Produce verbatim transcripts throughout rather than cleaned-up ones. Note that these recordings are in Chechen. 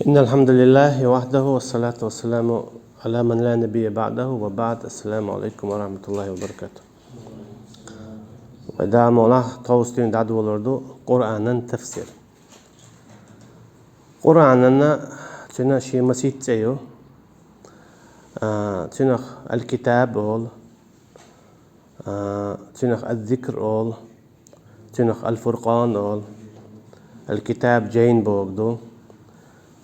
إن الحمد لله وحده والصلاة والسلام على من لا نبي بعده وبعد. السلام عليكم ورحمة الله وبركاته. Вай Дала мукъалахь, тховса дуьйна дӀадолор ду Къуръанан тафсир. Къуръанан цуьнан шен масийтта цӀе ю. А, цуьнах Аль-Китаб олу, а, цуьнах Аз-Зикр олу, цуьнах Аль-Фуркъан олу. Аль-Китаб жайн бохург ду.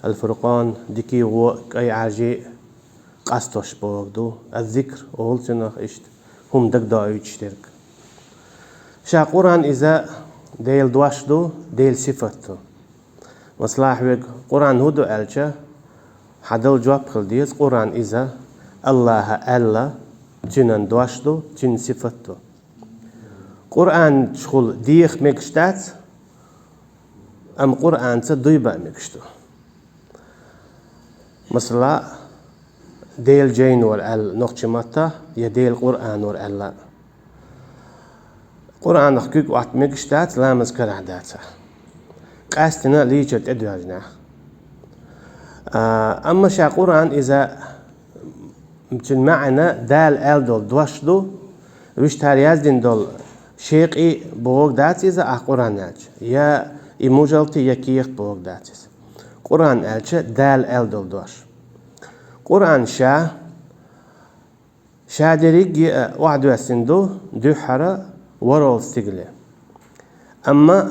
Аль-Фуркъан дикий, вон, кӀай Ӏаьржий къастош бохург ду. Аз-Зикр олу цуьнах иштта хӀума дагадоуьйтуш дерг. Ша Къуръан иза Делан дош ду, Делан сифат ду. Масала, хьоьга Къуръан хӀун ду аьлча, хьан дала жоп хила деза: Къуръан иза Аллахьа аьлла, цуьнан дош ду, цуьнан сифат ду. Къуръан чухула деха мегаш дац, амма Къуръанца дуй баа мегаш ду. Масала, Дела жайн вара аьлла нохчийн маттахь, я Дела Къуръан вара аьлла. Къуръанах куьг Ӏотта мегаш дац, ламаз карахь дацахь, къаьсттина лийчар тӀедоьжнехь. А, амма ша Къуръан иза, цуьнан маьӀна Дала аьлла долу дош ду, вуьшта хӀара яздина долу шекъий бохург дац иза, ахь Къуръан аьлча, я и мужалти, я кехат бохург дац иза. Къуръан аьлча Дала аьлла долу дош. Къуръан ша, ша дерриге а охьадоьссина ду дуьххьара ворхӀалгӀа стигале. Амма,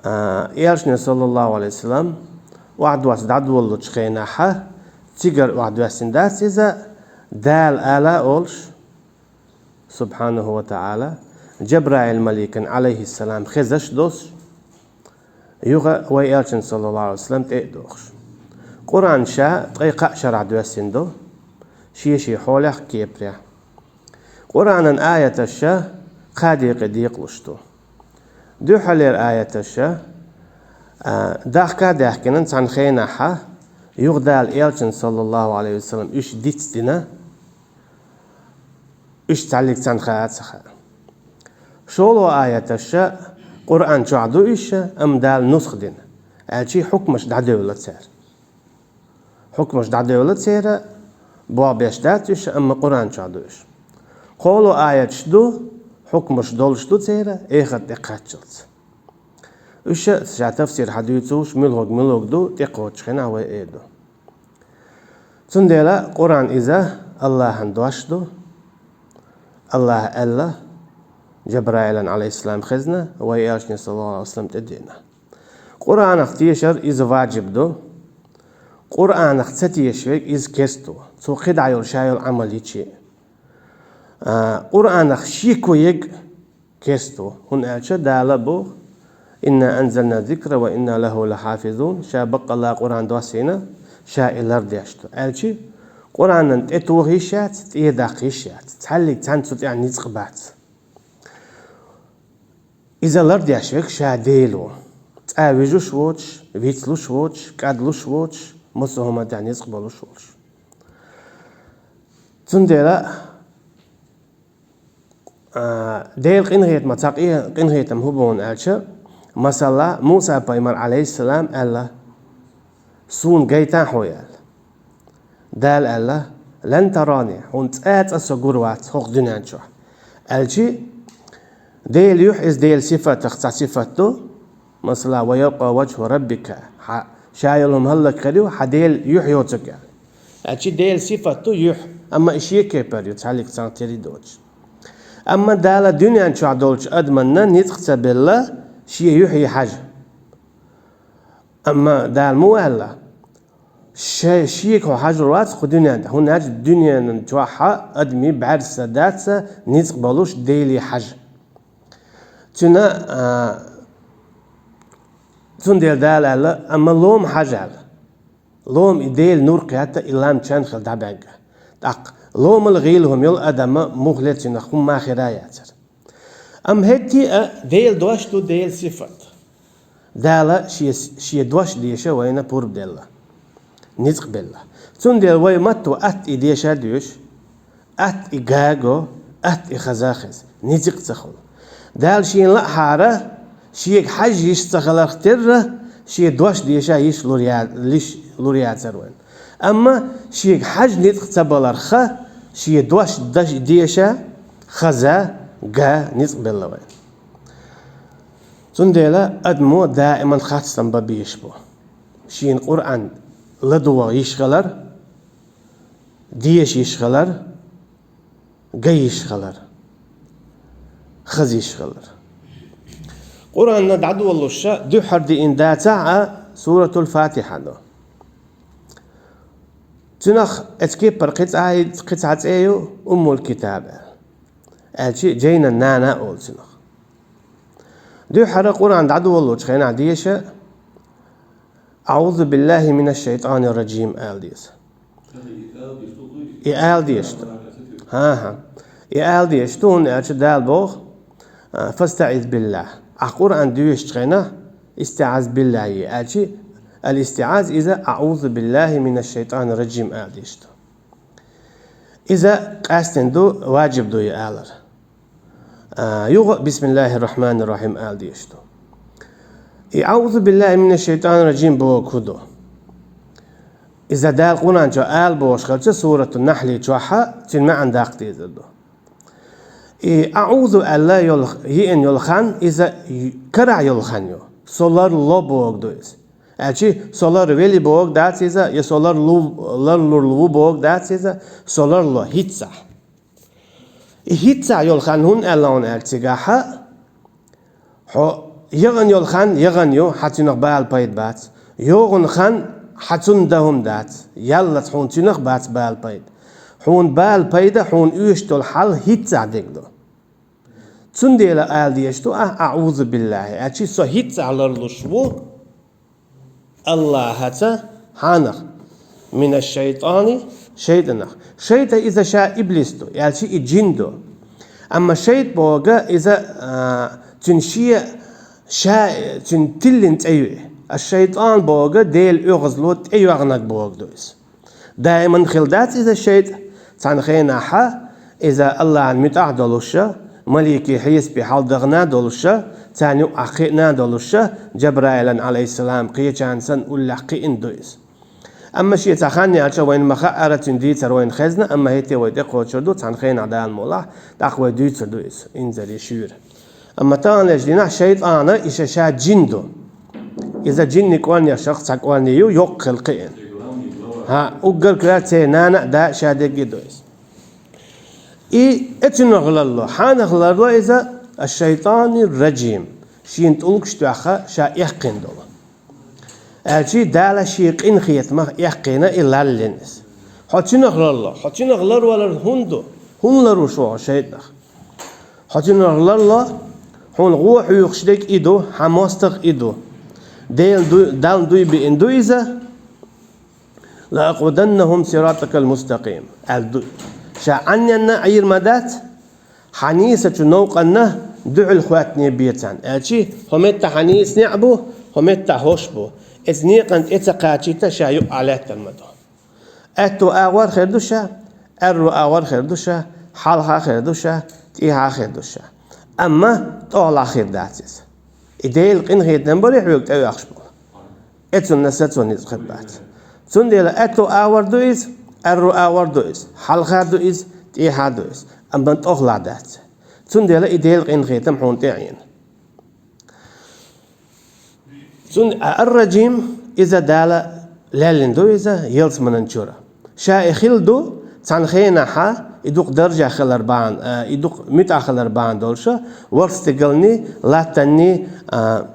а, Элчано, саллаллаху Ӏалайхи ва саллам, охьадоссийна дӀадолалучу хенахь, цигара охьадоьссина дац иза, Дала ала а олуш, субхьанаху ва таӀала, Жабраил-маликан, Ӏалайхиссалам, хезаш а долуш, юха вай Элчанна, саллаллаху Ӏалайхи ва саллам, тӀе а дохуш. Къуръан ша ткъе кхаа шарахь доьссина ду, шен-шен хьолехь а, кепарехь а. Къуръанан аяташ ша кхаа декъе декъалуш ду. Дуьххьарлера аяташ ша, а, дахка а даьхкина цхьана хенахь, юха Дала Элчанна, саллаллаху Ӏалайхи ва саллам, уьш дицдина, уьш цхьаьллиг цхьаьна хаа а ца хаьа. ШолгӀа аяташ ша Къуръан чохь ду уьш, амма Дала нусха дина, аьлча хьукмаш дӀадевлла церан. Хьукмаш дӀадевлла церан, болх беш дац уьш, амма Къуръан чохь ду уьш. КхоалгӀа аяташ ду, хьукмаш долуш ду церан, эхарт тӀе кхаччалц. Уьш ша тафсир хьан дуьйцуш, муьлхарг муьлхарг ду, тӀекхочучу хенахь вай эр ду. Цундела Къуръан иза Аллахьан дош ду. Аллахьа аьлла, Жабраилан, Ӏалайхиссалам, хезна, вай Элчане, саллаллаху Ӏалайхи ва саллам, тӀедеана. Къуръанах тешар иза ваджиб ду. Къуръанах ца тешаш верг иза керста ву, цо кхидӀа йолу ша йолу Ӏамал йича а. Къуръанах шеко ерг керста ву, хӀунда аьлча Дала боху: «Инна анзална зикра ва инна лаху лахьафизун», ша баккъалла Къуръан доссийна, ша и лардеш ду. Аьлча Къуръанан тӀетоха йиш яц, тӀе даккха йиш яц, цхьаьллиг цхьаьна цу тӀехь ницкъ бац. Иза лардеш верг ша Дела ву, цкъа вижуш воцуш, вицлуш воцуш, кӀадлуш воцуш, массо а хӀуманна тӀехь ницкъ болуш волуш. Цундела, а, Делан къинхетамах цхьа къе-, къинхетам хӀун бу аьлча, масала, Муса-пайхамар, Ӏалайхиссалам, аьлла: «Суна гайтахь хьо», — аьлла. Дала аьлла: «Лан тарани, хьуна цкъа а цкъа со гур вац хӀокху дуьнен чохь». Аьлча, Делан юьхь, иза Делан сифатах цхьа сифат ду. Масала, «Ва ябкъа ваджху раббика», хьан, ша йолу хӀума хӀаллакьхир ю, хьан Делан юьхь йоцург аьлла. Аьлча Делан сифат ду юьхь, амма и шен кепара ю, цхьаьллиг цхьаьна тера доцуш. Амма Дала дуьнен чохь долчу адаманна ницкъ ца белла шен юьхье хьажа. Амма Дала муха аьлла: «Ше-, шега хьо хьажар вац кху дуьнен тӀе, хӀунда аьлча дуьненан чохь адамийн бӀаьрса дац ницкъ болуш Деле хьажа». Цуьнан, а, цундела Дала аьлла: «Амма лома хьажа», — аьлла. Лома и Делан нур кхетта, и лам чан хила дӀабаьгга. ТӀаккха ломал гӀийла хӀума йолу адам муххале цуьнах хӀумма хир а яцара. Амма хӀетте а Делан дош ду Делан сифат. Дала шен, шен дош деша вайна пурба делла, ницкъ белла. Цундела вай матто атта и дешар а доьшу, атта и гаго, атта и хаза а хеза, ницкъ а ца хуьлу. Дала шена лаахьара, шега хьажа йиш ца хиларх терра, Шен дош деша йиш лур я-, лиш лур яцар вайн. Амма шега хьажа ницкъ ца баларх, шен дош даш-, деша хаза га ницкъ белла вайн. Цундела адамо даиман хастам ба беш бу. Шен Къуръан ладувгӀа йиш хилар, деша йиш хилар, га йиш хилар, хаза йиш хилар. Къуръанна дӀадолалуш дуьххьара диъна дацахь а Суратул Фатихьа ду. Цунах эцкеппара кхин цхьа, кхин цхьа цӀе ю Уммул Китаб аьлла. Аьлчи жайнан нана олу цунах. Дуьххьара Къуръан дӀадолалучу хенахь деша «АӀузу биллахӀи минаш-шайтӀанир-ражим» ала деза. И ала дезаш ду. ХӀан-хӀа. И ала дезаш ду, хӀунда аьлча Дала боху: «ФастаӀиз биллахӀ». Ахь Къуръан доьшучу хенахь, истиӀаз биллахӀ е, аьлчи, ал-истиӀаз иза «АӀузу биллахӀи минаш-шайтӀанир-ражим» ала дезаш ду. Иза къаьстина ду, ваджиб ду и алар. А, юха «БисмиллахӀир-рахьманир-рахьим» ала дезаш ду. И «АӀузу биллахӀи минаш-шайтӀанир-ражим» боху хӀун ду? Иза Дала Къуръан чохь ала бохуш хилча, Суратун-Нахьли чохь а цуьнан маьӀна даккха дезар ду. И «АӀузу» аьлла йолу, йиъна йолу хан, иза карахь йолу хан ю. Со ларло боху ду иза. Аьлчи, со ларвели боху дац иза, я со ларлу-, ларлур ву боху дац иза, со ларло хӀинццехь. И хӀинццехь йолу хан хӀунда аьлла хьуна аьлча цигахь, хьо яхана йолу хан яхана ю, хьан цуьнах бала пайда бац. ЙогӀун хан хьан цунна дан хӀума дац. Яллалц хьуна цуьнах бац бала пайда. Хьуна бала пайда, хьуна оьшуш долу хьал хӀинццехь дерг ду. Цундела ала дезаш ду ахь «АӀузу биллахӀи», аьлчи со хӀинццехь ларлуш ву АллахӀаца, хьанах, минаш-шайтӀани, шайтӀанах. ШайтӀа иза ша иблис ду, аьлчи и джин ду. Амма шайтӀа боху иза, а, цуьнан шен, ша, цуьнан тиллина цӀе ю и. Аш-шайтӀан боху Делан оьгӀазло тӀейоьгӀнарг боху ду иза. Даиман хилла дац иза шайтӀа, цхьана хенахь иза АллахӀан муьтӀахь а долуша, маликийн хьесапе хьаладахана а долуша, царна юкъахь кхиъна а долуша, Джабраилан, Ӏалайхиссалам, кхечарна санна уллехь кхиъна ду иза. Амма шен цхьа хан яьлча вайна ма хаьара, цуьнан дийцар вайна хезна, амма хӀетте вай тӀекхочур ду, цхьана хенахь Дала мукъалахь, тӀаккха вай дуьйцур ду иза, инзаре шуьйра. Амма таханлерчу дийнахь шайтӀана и ша-ша джин ду. Иза джинни кӀорнех шарх цхьа кӀорни ю, йоккха хилла кхиъна. ХӀан, уггар коьрта церан нана а, да а, ша дерг а ду иза. И э цуьнах ларло, хьанах ларло иза, аш-шайтӀанир-раджим, шена тӀулгаш тоьхна ша эккхина долу. Аьлчи Дала шен къинхетамах эккхийна и лаллина иза. Хьо цуьнах ларло, хьо цуьнах ларвалар хӀунда ду? ХӀунда ларуш ву хьо шайтӀанах? Хьо цуьнах ларло, хьуна гӀо хьоьхуш дерг и ду, хьан мостагӀа и ду. Делан ду-, Далла дуй биъна ду иза. «Ла акъудуннахум сиратакал мустакъим», аьлла ду. Ша Ӏанненна Ӏийр ма дац, хьан нийсачу новкъанна дуьхьал хӀоьттине бен царна. Аьлчи, хьо меттахь хьан нийса неӀ бу, хьо меттахь хӀорш бу. Эцу некъан тӀе ца кхачийта ша юкъахь лаьттар ма ду. Аьтту агӀор хир ду ша, аьрру агӀор хир ду ша, хьалха хир ду ша, тӀехьа хир ду ша. Амма тӀехула хир дац иза. И Делан къинхетам барий хьоьга тӀеоьхуш болу? Э цунна сацо ницкъ хир бац. Цундела аьтту агӀор ду иза, аьрру агӀор ду иза, хьалха ду иза, тӀехьа ду иза, амма тӀехула дац. Цундела и Делан къинхетам хьуна тӀе а Ӏийна. Цун а ар-раджим, иза Дала лаьллина ду иза ялсаманан чуьра. Ша и хилла ду, цхьана хенахь и дукха даржехь хилар бахьана, а, и дукха муьтӀахь хилар бахьана долуша, ворхӀ стигални, латтанни, а,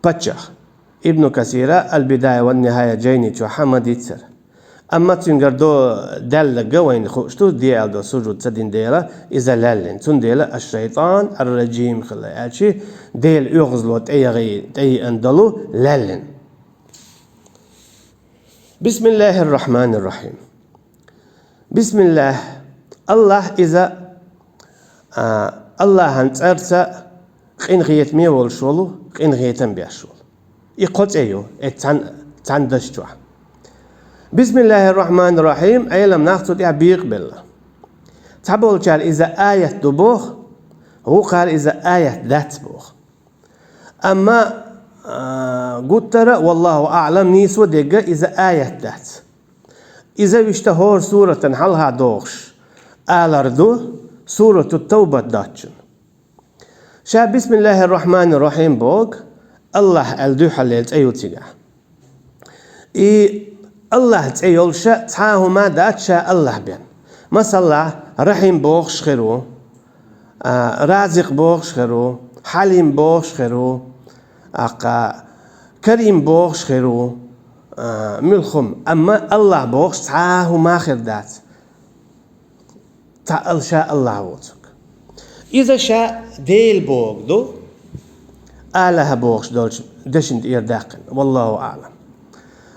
паччахь. Ибн Касира «Ал-Бидая ва ан-Нихая» жайни чохь а ма дийцара. Амма цуьнгара до даьлларг вайна хууш ду, де аьлла до сужуд ца дина дела, иза лаьллина. Цундела аш-шайтӀан ар-раджим хилла аьлчи, Делан оьгӀазло тӀеяхи-, тӀееана долу лаьллина. Бисмиллахир-рахманир-рахим. Бисмиллах. Аллах иза, а, Аллахьан цӀарца къинхетаме волуш волу, къинхетам беш волу. И кхо цӀе ю, э цхьан-, цхьана даш чохь. Бисмиллахир-рахманир-рахим, Ӏелам нах цу тӀехь бекъабелла. Цхьаболчара иза аят ду боху, вукхара иза аят дац боху. Амма А, гуттара, валлаху аълам, нийсо дегга иза аят дац. Иза виштта хӀора суратан хьалха дохуш алар ду, сурату Тавбат доцчун. Ша бисмиллахир-рахманир-рахим боху, Аллахь аьлла дуьхьал цӀе ю цигахь. И Аллахь цӀе йолуша цхьа а хӀума дац ша Аллахь бен. Масала, Рахим бохуш хир ву, а, Разикъ бохуш хир ву, Хьалим бохуш хир ву, аккха, Карим бохуш хир ву, а, муьлххум, амма Аллахь бохуш цхьа а хӀума хир дац. Цхьа ал ша Аллахь воцург. Иза ша Дела бохург ду, Аллахь бохуш долчу дешна тӀера даьккхина, валлаху аълам.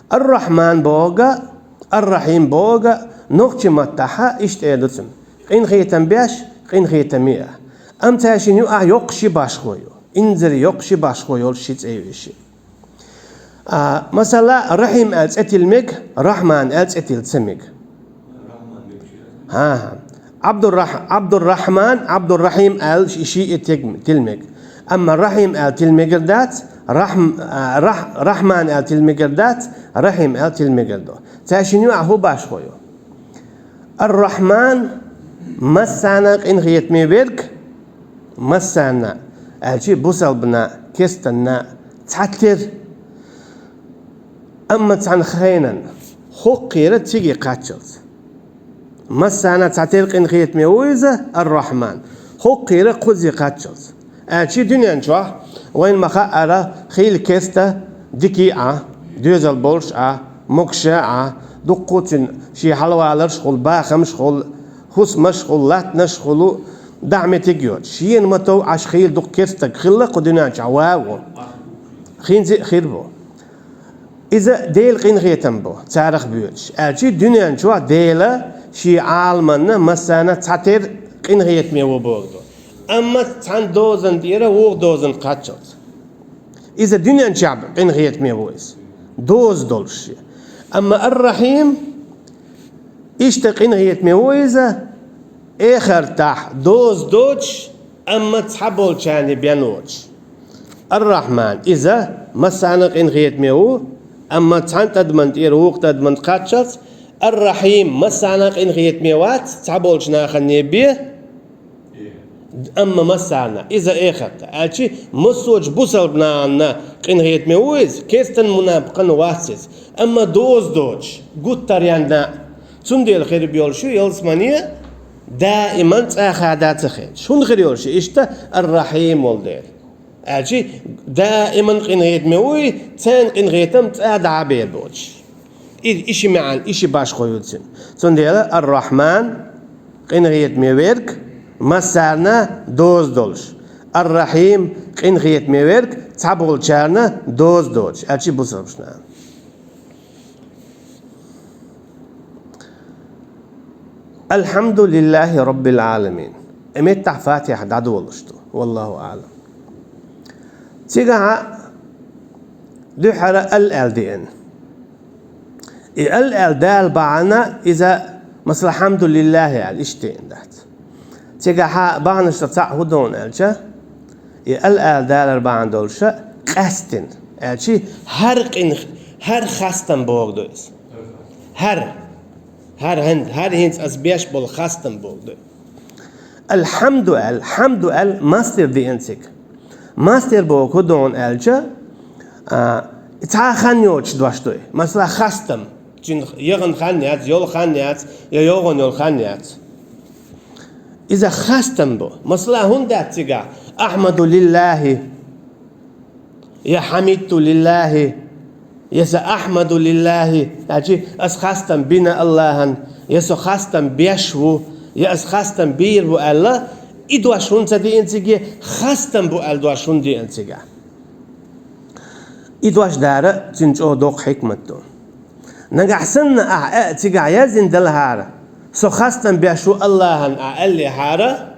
Ар-Рахьман бохург а, Ар-Рахьим бохург а нохчийн маттахь иштта эр ду цунна: къинхетам беш, къинхетаме а. Амма цаьршинна юкъахь йоккха ши башхо ю, инзаре йоккха ши башхо йолуш ши цӀе ю и шиъ. А, масала, Рахим аьлла цӀе тилла мега, Рахьман аьлла цӀе тилла ца мега. ХӀан-хӀа. Абдуррах-, Абдуррахьман, Абдуррахим аьлла ши-, шиъ а тег-, тилла мега. Амма Рахим аьлла тилла мегар дац, Рахм-, а, Рах-, Рахьман аьлла тилла мегар дац, Рахим аьлла тилла мегар ду. Цаьршинна юкъахь хӀун башхо ю? Ар-Рахьман, массарна а къинхетаме верг, массарна, аьлчи бусалбана, кестанна, цхьатера, амма цхьана хенан, хӀокхера циге кхаччалц. Массарна цхьатера къинхетаме ву иза, Ар-Рахьман, хӀокхера кхузе кхаччалц. Аьлчи дуьнен чохь вайна ма-хаъара, хийла кеста дикий а, доьзал болуш а, могуш а, дуккха цуьнан шен хьалаваларш а хуьлу, бахамаш а хуьлу, хӀусамаш а хуьлу, латтанаш а хуьлу, дӀа а меттиг йоцуш. Шена ма-тов Ӏаш хийла дукха кеста стаг хилла кху дуьнен чохь ван а ву. ХӀинца а хир бу. Иза Делан къинхетам бу, царах боьдуш. Аьлчи дуьнен чохь Дела шен Ӏаламанна массарна цхьатера къинхетаме ву бохург ду. Амма цхьана дозанна тӀера вукху дозанна кхаччалц. Иза дуьнен чохь къинхетаме ву иза, доза долуш шен. Амма Ар-Рахьим, иштта къинхетаме ву иза, эхартахь доза доцуш, амма цхьаболчарна бен воцуш. Ар-Рахьман, иза массарна къинхетаме ву, амма цхьана тӀадаман тӀера вукху тӀадаман кхаччалц. Ар-Рахьим, массарна къинхетаме вац, цхьаболчу нахана бен, амма массарна, иза эхарта. Аьлчи массочу бусалба нахана къинхетаме ву иза, кестан мунапкъан вац иза, амма доза доцуш, гуттаренна. Цундела хир бу йолуш ю ялсамане даиман цӀа хада ца хеташ. ХӀунда хир йолуш ю иштта? Ар-Рахьим волу дела. Аьлчи даиман къинхетаме ву и, царна къинхетам цӀа дӀа а бер боцуш. И, и ши маьӀна, и ши башхо ю цуьнан. Цундела Ар-Рахьман, къинхетаме верг, массарна доза долуш. Ар-Рахьим, къинхетаме верг, цхьаболчарна доза доцуш. Аьлчи бусалбашна. Алхьамдулиллахи Роббил Ӏаламин. И меттахь Фатихьа дӀадолуш ду. Валлаху аълам. Цигахь дуьххьара ал аьлла деана. И ал аьлла далар бахьана иза, масала, хьамдулиллахи аьлла, иштта деана дац. Цигахь бахьанашца цхьаъ хӀун ду аьлча, и ал аьлла далар бахьана долуша къаьстина. Аьлчи хӀара къин-, хӀара хастам бохург ду иза. ХӀара. ХӀара хӀин-, хӀара хӀинца ас беш болу хастам бохург ду. Алхьамду аьлла, хьамду аьлла, мастер деана цига. Мастер бохург хӀун ду аьлча, а, цхьа а хан йоцуш дош ду и. Масала, хастам. Цуьнан яхана хан яц, йолу хан яц, я йогӀун йолу хан яц. Иза хастам бу. Масала, хӀунда дац цигахь: Ахьмаду лиллахи, я Хьамидту лиллахи, я са Ахьмаду лиллахи, аьлчи ас хастам бина Аллахьан, я со хастам беш ву, я ас хастам бийр бу аьлла, и дош хӀунда ца деана цига, хастам бу аьлла дош хӀунда деана цига? И дош дара цуьнан чӀогӀа доккха хьикмат ду. Нагахь санна ахьа а цигахь яздина далахьара, со хастам беш ву Аллахьан а аьллехьара,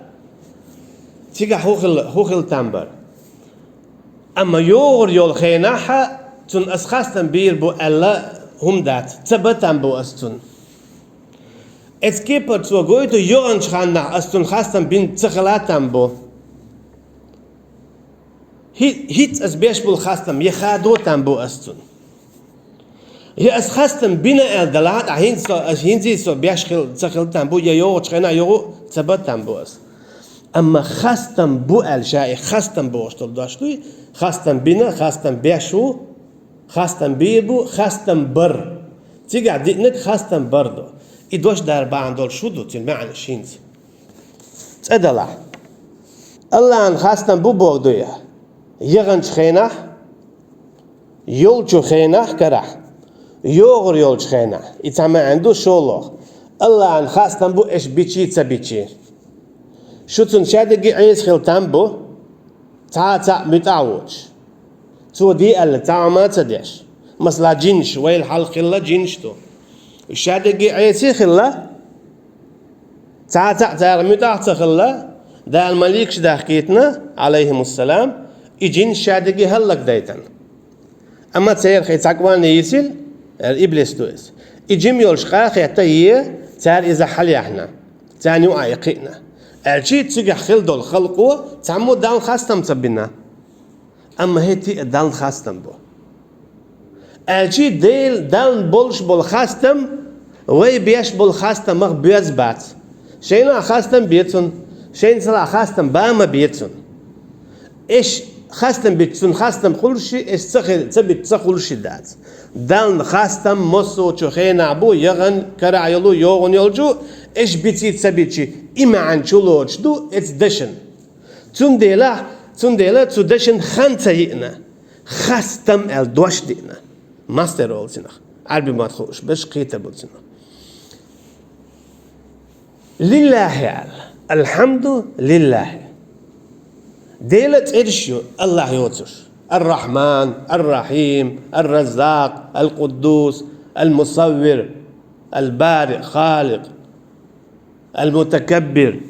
цигахь хӀун хила, хӀун хила там бара? Амма йогӀур йолу хенахь а цунна ас хастам бийр бу аьлла хӀума дац, ца бан там бу ас цунна. Эцу кепара цо гойту, йогӀанчу ханнахь ас цунна хастам бина ца хила там бу. ХӀи-, хӀинца ас беш болу хастам, я хадо там бу ас цунна. Я ас хастам бина аьлла далахь а, хӀинца со, ас хӀинца со беш хил-, ца хила там бу, я йогӀучу хенахь йогӀу ца бан там бу ас. Амма хастам бу аьлла ша и хастам бохуш долу дош дуй, хастам бина, хастам беш ву, хастам бийр бу, хастам бар. Цигахь диънарг хастам бар ду. И дош дара бахьана долуш хӀун ду, цуьнан маьӀна хӀинца? ЦӀа далахь. Аллахьан хастам бу боху дуй, яханчу хенахь, йолчу хенахь карахь, йогӀур йолчу хенахь. И цхьа маьӀна ду шолгӀа. Аллахьан хастам бу, аш бичий, ца бичий. Шу цунна шадерриге Ӏеса хила там бу, цхьа а цхьаъ муьтӀахь а воцуш. Цо де аьлла, цхьа а хӀума а ца деш. Масала, жинаш, вайл хьалха хилла жинаш ду. Уьш шадерриге Ӏеса а хилла, цхьа а цхьаъ царах муьтӀахь а ца хилла, Дала маликаш даьхкийтина, Ӏалайхимуссалам, и жинаш шадерриге хӀаллакдайтина. Амма церан хи цхьа кӀорна йисина, аьлла, иблис ду иза. И жима йолуш къа а хетта е, цара иза хьалаяьхьна, царна юкъахь и кхиъна. Аьлчи цигахь хила долу халкъо цхьаммо Далла хастам ца бина. Амма хӀетте а Далла хастам бу. Аьлчи Дела, Далла болуш болу хастам, вай беш болу хастамах боьзна бац. Шайна а хастам бе цунна, шайна цхьа а хастам бан ма бе цунна. Аш хастам битча цунна хастам хуьлуш, аш ца хи-, ца битча ца хуьлуш дац. Далла хастам массо а чу хенахь бу, яхана карахь йолу, йогӀун йолчу, аш биций ца бичий, и маьӀна чулоцуш ду эцу дашан. Цундела, цундела цу дашан хан ца йиъна, хастам аьлла дош диъна. Мастер олу цунах. Ӏарби мотт хууш берш кхетар бу цунах. Лиллахи аьлла. Алхьамду лиллахи. Делан цӀераш ю, Аллахь йоцуш. Ар-Рахьман, Ар-Рахьим, Ар-Раззакъ, Ал-Къуддус, Ал-Мусаввир, Ал-Бари, Халикъ, Ал-Мутакаббир.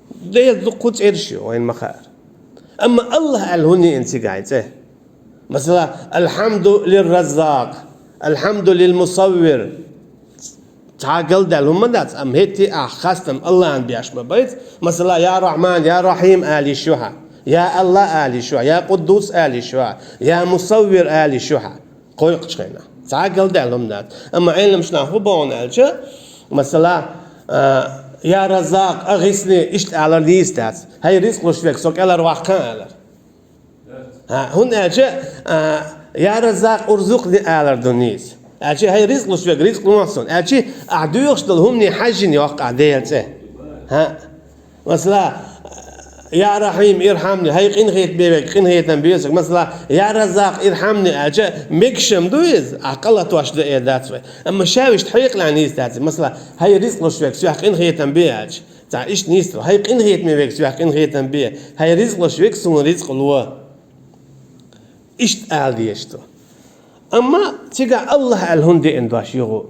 Делан дуккха цӀераш ю, вайна ма хаара. Амма Аллахь аьлла хӀунда йиъна цигахь цӀе? Масала, Алхьамду лир-Раззакъ, Алхьамду лил-Мусаввир. Цхьа галдаьлла хӀума дац, амма хӀетте а хастам Аллахьан беш ма бац. Масала, я Рахьман, я Рахьим ала йиш ю хьан, я Аллахь ала йиш ю хьан, я Къуддус ала йиш ю хьан, я Мусаввир ала йиш ю хьан. Кхойкхучу хенахь. Цхьа а галдаьлла хӀума дац. Амма Ӏеламнаха хӀун боху аьлча, масала, а, я Раззакъ, агъисни, иштта алар нийса дац. ХӀай ризкъ луш верг, со кӀелхьарваккха алар. ХӀа, хӀунда аьлча, а, я Раззакъ, урзукъни алар ду нийса. Аьлча, хӀай ризкъ луш верг, ризкъ лохьа суна. Аьлча, ахь доьхуш долу хӀумане хьаьжжина йоккху ахь Делан цӀе. ХӀа. Масала, я Рахьим, ирхьамни, хӀай къинхетаме верг, къинхетам бе соьга. Масала, я Раззакъ, ирхьамни аьлча, мегаш-м ду иза, ахь къа латош дан эр дац вай. Амма ша иштта хьекъалехь нийса дац. Масала, хӀай ризкъ луш верг, соьх къинхетам бе аьлча. Цхьа иштта нийса ду. ХӀай къинхетаме верг, соьх къинхетам бе. ХӀай ризкъ луш верг, суна ризкъ ло. Иштта ала дезаш ду. Амма цигахь Аллахь аьлла хӀунда деана дош юха?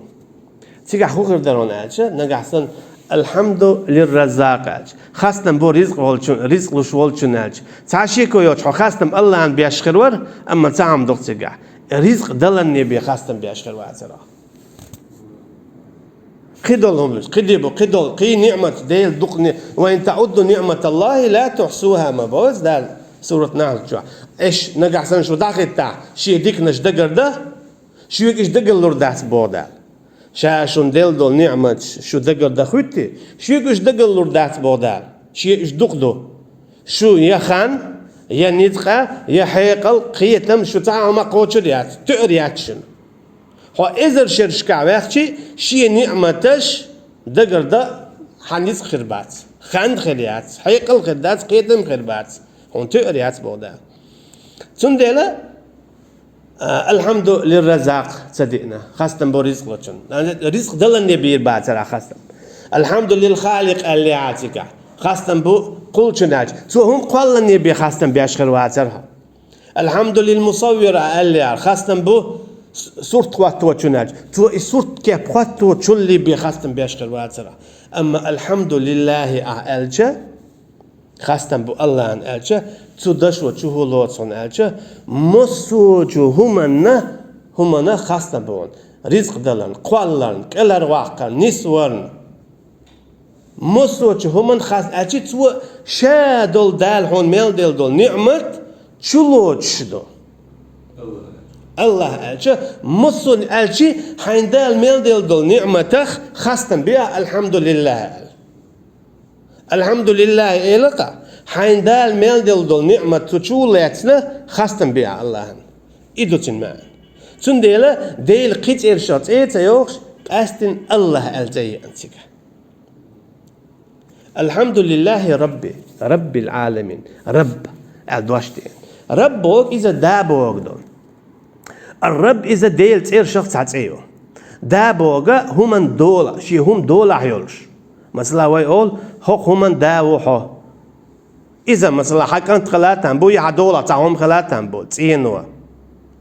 Цигахь хӀун хир дара аьлча, нагахь санна, Алхьамду лир-Раззакъ аьлча, хастам бу ризкъ волчун, ризкъ луш волчун аьлча, цхьа шеко йоцуш хьо хастам Аллахьан беш хир вара, амма цхьа хӀума ду-кх цигахь. Ризкъ даланне бен хастам беш хир вацара. Кхидолу хӀуманаш, кхидолу, кхидолу, кхин ниъмат Дела дукха ни-, «Ва ин таудду ниъматаллахи ла тухсуха», ма боху Дала сурат Нахьл чохь. Аш нагахь санна шу дӀахӀиттахь, шен диканаш дагардан, шуьга уьш дагалур дац боху Дала. Ша шуна делла долу ниъматаш шу дагардан хӀуьттий, шуьга уьш дагалур дац боху Дала. Шен уьш дукха ду. Шу я хан, я ницкъ, я хьекъал, кхетам шу цхьа а хӀума кхочур яц, тоьар яц шуна. Хьо эзар шерашкахь ваьхчи, шен ниъматаш дагардан хьан ницкъ хир бац, хан хир яц, хьекъал хир дац, кхетам хир бац, хьуна тоьар яц боху Дала. Цундела, а, «Алхьамду лир-Раззакъ» ца диъна, хастам бу ризкъ лучун. Ризкъ даланне бийр бацара хастам. «Алхьамду лил-Халикъ» аьллехьа цигахь, хастам бу кхуллучун аьлча. Цо хӀун кхолланне бен хастам беш хир вацара хьо. «Алхьамду лил-Мусаввир» аьллера, хастам бу с-, сурт хӀотточун аьлча. Цо и сурт кеп хӀотточунлий бен хастам беш хир вацара. Амма «Алхьамду лиллахи» ахь аьлча, хастам бу Аллахьан аьлча, цу дашо чу хӀун лоцу хьуна аьлча, массочу хӀуманна, хӀуманна хастам бу хьуна. Ризкъ даларна, кхолларна, кӀелхьарваккхарна, нисварна. Массочу хӀуманна хас аьлчи, цо ша долу Дала хьуна мел делла долу ниъмат, чулоцуш ду. Аллахь аьлча, массо а аьлчи, хьайн Дала мел делла долу ниъматах хастам бе, алхьамдулиллахь аьлла. Алхьамдулиллахь элакъа, хьайн Дала мел делла долу ниъмат цу чу лаьцна хастам бе Аллахьан. И ду цуьнан маьӀна. Цундела Дела кхин цӀерашах цӀе а ца йохуш, къаьстина Аллахь аьлла цӀе еана цига. Алхьамдулиллахьи Рабби, Раббил Ӏаламин, Рабб аьлла дош деана. Рабб боху иза да боху ду. Ар-Рабб иза Делан цӀерашах цхьа цӀе ю. Да боху хӀуманна дола, шен хӀума долахь йолуш. Масала, вай олу, хӀокху хӀуманна да ву хьо. Иза, масала, хьан кӀант хила а там бу, я хьан долахь цхьа хӀума хила а там бу, цӀено,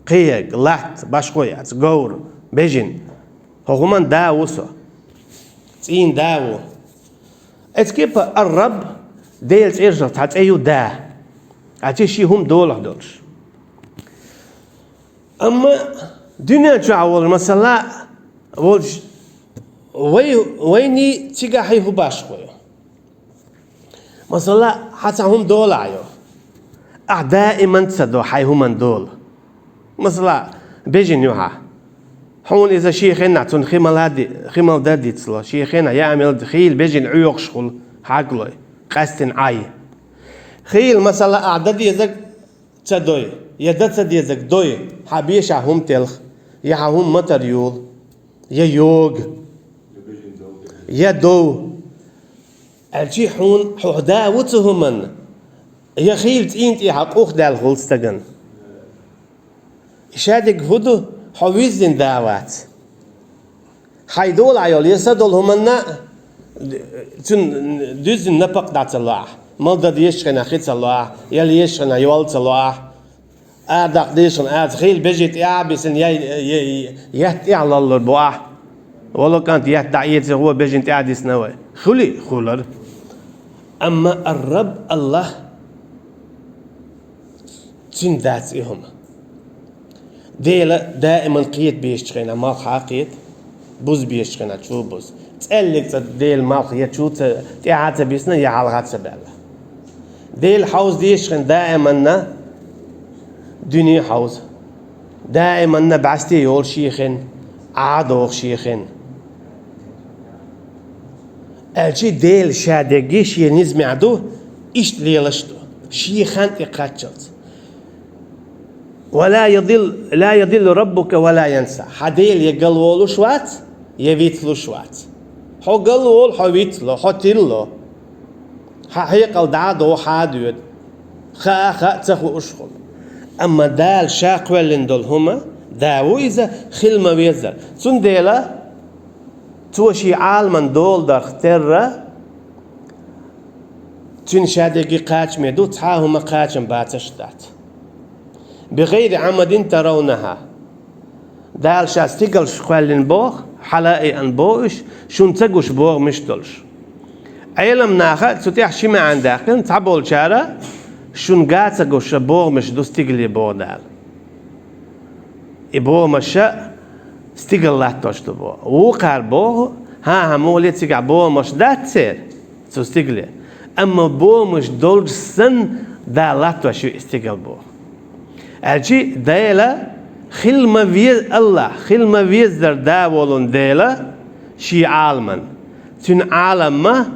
кхиерг, латта, башхо яц, говр, бежана. ХӀокху хӀуманна да ву со. ЦӀийнан да ву. Эцкепа ар-Рабб Делан цӀерашах цхьа цӀе ю да. Ачи ши хӀума долахь долуш. Амма дуьнен чохь волу, масала, волчу вай, вайний цигахь хӀун башхо ю? Масала, хьан цхьа хӀума долахь ю. Ахь даиман ца до хьайн хӀуманна дола. Масала, бежана ю хьан. Хьуна иза шен хенахь цунна хи мала ди-, хи мала дан дицло, шен хенахь яа мел ди-, хийла бежана Ӏоьхуш хуьлу, хьаглой, къаьстина Ӏай. Хийла, масала, ахь дан дезаг ца дой, я дан ца дезаг дой, хьан бешахь хӀума телха, я хьан хӀума матар юла, я йога, я дов. Аьлчи хьуна хьо да ву цу хӀуманна, я хийла цӀийнан тӀехьа къух даьлла хуьлу стагана. Шадерг хӀун ду, хьо виззина да вац. Хьайн долахь йолу я са долу хӀуманна, цуьнан дуьззина напакъ дӀа ца ло ахь, мала дан дезачу хенахь хи ца ло ахь, яла езачу хенахь йолла ца ло ахь, арадаккха дезачу хенахь аца хийла бежи тӀе а бисина, я, я, я, етта тӀе а лаллур бу ахь. Вало кӀант етта дӀа эций гӀо бежана тӀе а дисна вай. Хуьлий? Хуьлура. Амма ар-Рабб Аллахь, цуьнан дац и хӀума. Дела даиман кхета безачу хенахь малх хьа а кхета, буза безачу хенахь чу а буза. ЦӀеллиг цӀа Дела малх я чу ца, тӀаьхьа ца бисна, я хьалха ца баьлла. Дела хьовза дезачу хенахь даиманна дуьне хьовза. Даиманна бӀаьсте йолу шен хин, Ӏа а доху шен хин. Аьлчи Дела шадерг шен низамехь ду, иштта лелаш а ду, шен хан тӀе кхаччалц. «Ва ла ядил-, ла ядиллу раббука ва ла янса». Хьан Дела я галволуш вац, я вицлуш вац. Хьо галволу, хьо вицло, хьо тилло. Хьан хьекъал дӀа а доху, хьа а доьду. Хаа а хаа ца хууш хуьлу. Амма Дала ша кхоьллина долу хӀума, да ву иза, хила ма-веззара. Цундела цо шен Ӏаламан дола дарх терра, цуьнан шадерг кхачаме ду, цхьа а хӀума кхачам бацаш а дац. «Би гӀайри Ӏамадин таравнаха». Дала ша стигалш кхоьллина боху, хьала а иъна боху уьш, шуна ца гуш бохамаш а долуш. Ӏеламнаха цу тӀехь ши маьӀна даьккхина, цхьаболчара шуна га ца гуш бохамаш ду стигале боху Дала. И бохамаш стигала латтош ду боху. Вукхара боху, хӀан-хӀа, муха ле цигахь бохамаш дац церан цу стигале. Амма бохамаш долчу санна Дала латтош ю и стигал боху. Аьлчи Дела хила ма ве-, Аллахь хила ма-веззара да волун дела, шен Ӏаламан, цуьнан Ӏалам ма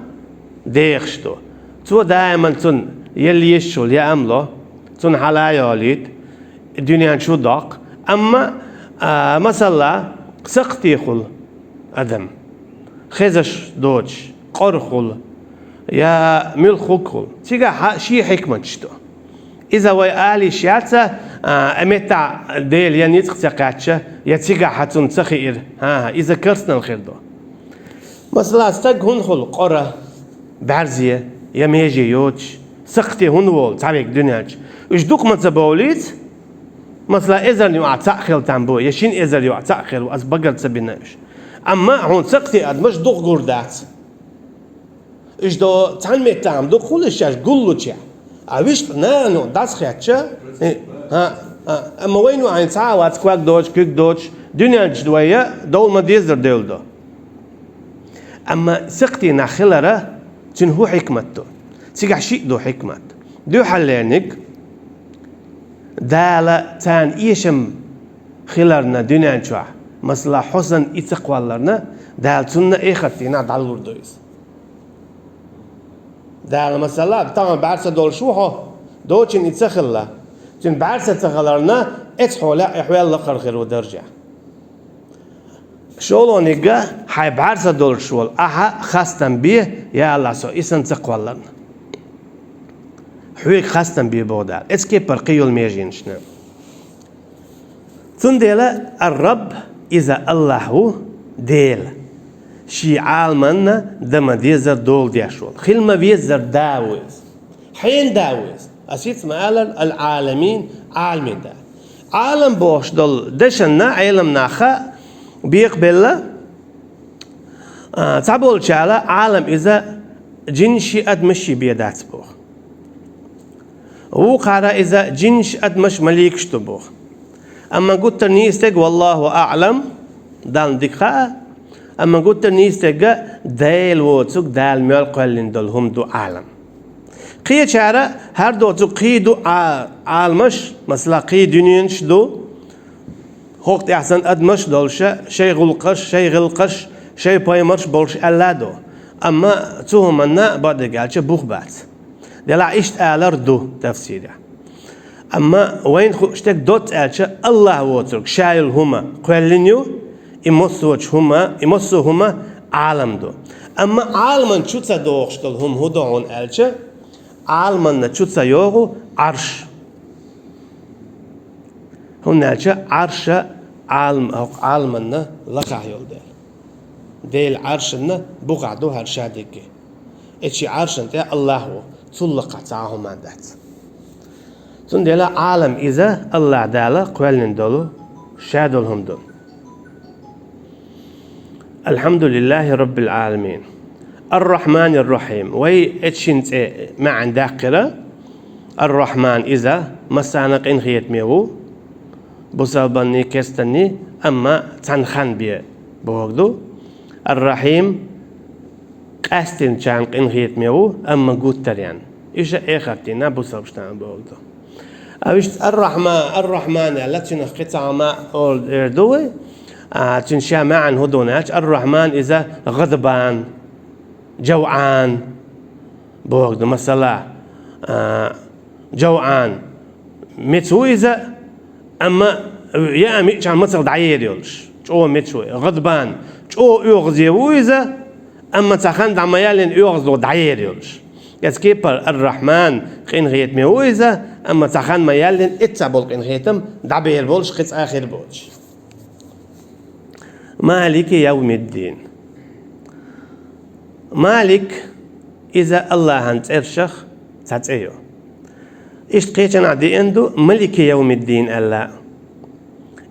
дехаш ду. Цо даиман цунна елла езаш волу яа ма ло, цунна хьала а йолуьйту, дуьнен чу доккху. Амма, а, масала, сакхте хуьлу адам, хезаш доцуш, къора хуьлу, я муьлхха хуьлу, цигахь шен хьикматаш ду. Иза вай ала йиш яц, а, меттахь Дела я ницкъ ца кхаьчча, я цигахь хьан цунна ца хиира, хӀан-хӀа, иза керстанал хир ду. Масала, стаг хӀунда хуьлу къора, бӀаьрзе я меже йоцуш, сакхте хӀунда волу цхьа верг дуьнен чу? Уьш дукха ма ца бовлийца, масала, эзарна юкъахь цхьаъ хила там бу, я шина эзар юкъахь цхьаъ хила ву, аса багара ца бина уьш. Амма хьуна сакхте адамаш дукха гур дац. Уьш до цхьана меттахь-м дукха хуьлу уьш шаьш гуллучехь. А вуьшта нахана дӀасахетча, э, а, а, амма вайна ваьхьна цхьа а вац, ког доцуш, куьг доцуш, дуьнен чу вай довла ма-деззара девлла до. Амма сакхте нах хилара, цуьнан хӀун хьикмат ду? Цигахь шиъ ду хьикмат. Дуьххьарлерниг, Дала царна эшам хиларна дуьнен чохь, масала, хьо санна и ца кхолларна, Дала цунна эхарт дийнахь дӀалур ду иза. Дала, масала, тахана бӀаьрса долуш ву хьо, дочун и ца хилла. Цуьнан бӀаьрса ца хиларна, эцу хьолехь и хьол лакхара хир ву даржехь. ШолгӀаниг, хьайн бӀаьрса долуш волу ахьа хастам бе, я АллахӀ, со и санна ца кхолларна. Хьоьга хастам бе боху Дала. Эцу кепара кхин йолу меженашна. Цундела ар-Рабб, иза АллахӀ ву, Дела. Шен Ӏаламанна дан ма-деззара дола деш волу. Хила ма-веззара да ву иза. Хьенан да ву иза? Ас хӀинца ма-аллара, ал-Ӏаламин, Ӏаламийн да. Ӏалам бохуш долу дешанна Ӏеламнаха бекхабелла, а, цхьаболчара Ӏалам иза жинаш а, адамаш а бен дац боху. Вукхара иза жинаш а, адамаш а, маликаш а ду боху. Амма гуттар а нийса стаг, валлаху аӀлам, Далла дика хаьа, амма гуттар а нийса стаг Дела воцург, Дала мел кхоьллина долу хӀума ду Ӏалам. Кхечара хӀара доцург кхин ду Ӏа-, Ӏаламаш, масала, кхин дуьненаш ду, хӀокху тӀехь санна адамаш а долуша, шайн гӀуллакхаш, шайн гӀиллакхаш, шайн пайхамарш а болуш аьлла а ду. Амма цу хӀуманна, бакъдерг аьлча, бух бац. Делахь иштта алар ду тафсирехь. Амма вайна хууш дерг, доцца аьлча, АллахӀ воцург ша йолу хӀума кхоьллина ю, и массочу хӀума, и массо а хӀума Ӏалам ду. Амма Ӏаламан чу ца догӀуш долу хӀума хӀун ду хьуна аьлча, Ӏаламанна чу ца йогӀу Ӏарш. ХӀунда аьлча Ӏарша Ӏалам-, хӀокху Ӏаламанна лакхахь йолу дела. Делан Ӏаршанна бухахь ду хӀара ша дигге. Эцу шен Ӏаршана тӀе АллахӀ ву, цул лакхахь цхьа а хӀума дац. Цундела Ӏалам иза АллахӀ Дала кхоьллина долу, ша долу хӀума ду. Алхьамдулиллахи Раббил Ӏаламин. Ар-Рахьманир-Рахьим. Вай эцу шин цӀе маьӀна даьккхира. Ар-Рахьман иза массарна къинхетаме ву, бусалбанний, керстанний, амма цхьана хан бен бохург ду. Ар-Рахьим къаьсттинчарна къинхетаме ву, амма гуттаренна. Иштта эхарт дийнахь бусалбанашна бохург ду. А вуьшта Ар-Рахьман, Ар-Рахьман аьлла, цуьнах кхин цхьа хӀума олу эр ду вай. А, цуьнан ша маьӀна хӀун ду аьлча, Ар-Рахьман иза гӀадбан, жавӀан бохург ду. Масала, а, жавӀан меца ву иза, амма яа миччахьа мацах дӀаер йолуш, чӀогӀа меца ву. ГӀадбан, чӀогӀа оьгӀазе ву иза, амма цхьа хан дӀа ма яьллина оьгӀазло дӀаер йолуш. Эцу кепара Ар-Рахьман къинхетаме ву иза, амма цхьа хан ма яьллина эццахь болу къинхетам дӀабер болуш, кхин цкъа а хир боцуш. Малики явмиддин. Малик, иза АллахӀан цӀершах цхьа цӀе ю. Иштта кхечанхьа деана ду Малики явмиддин аьлла.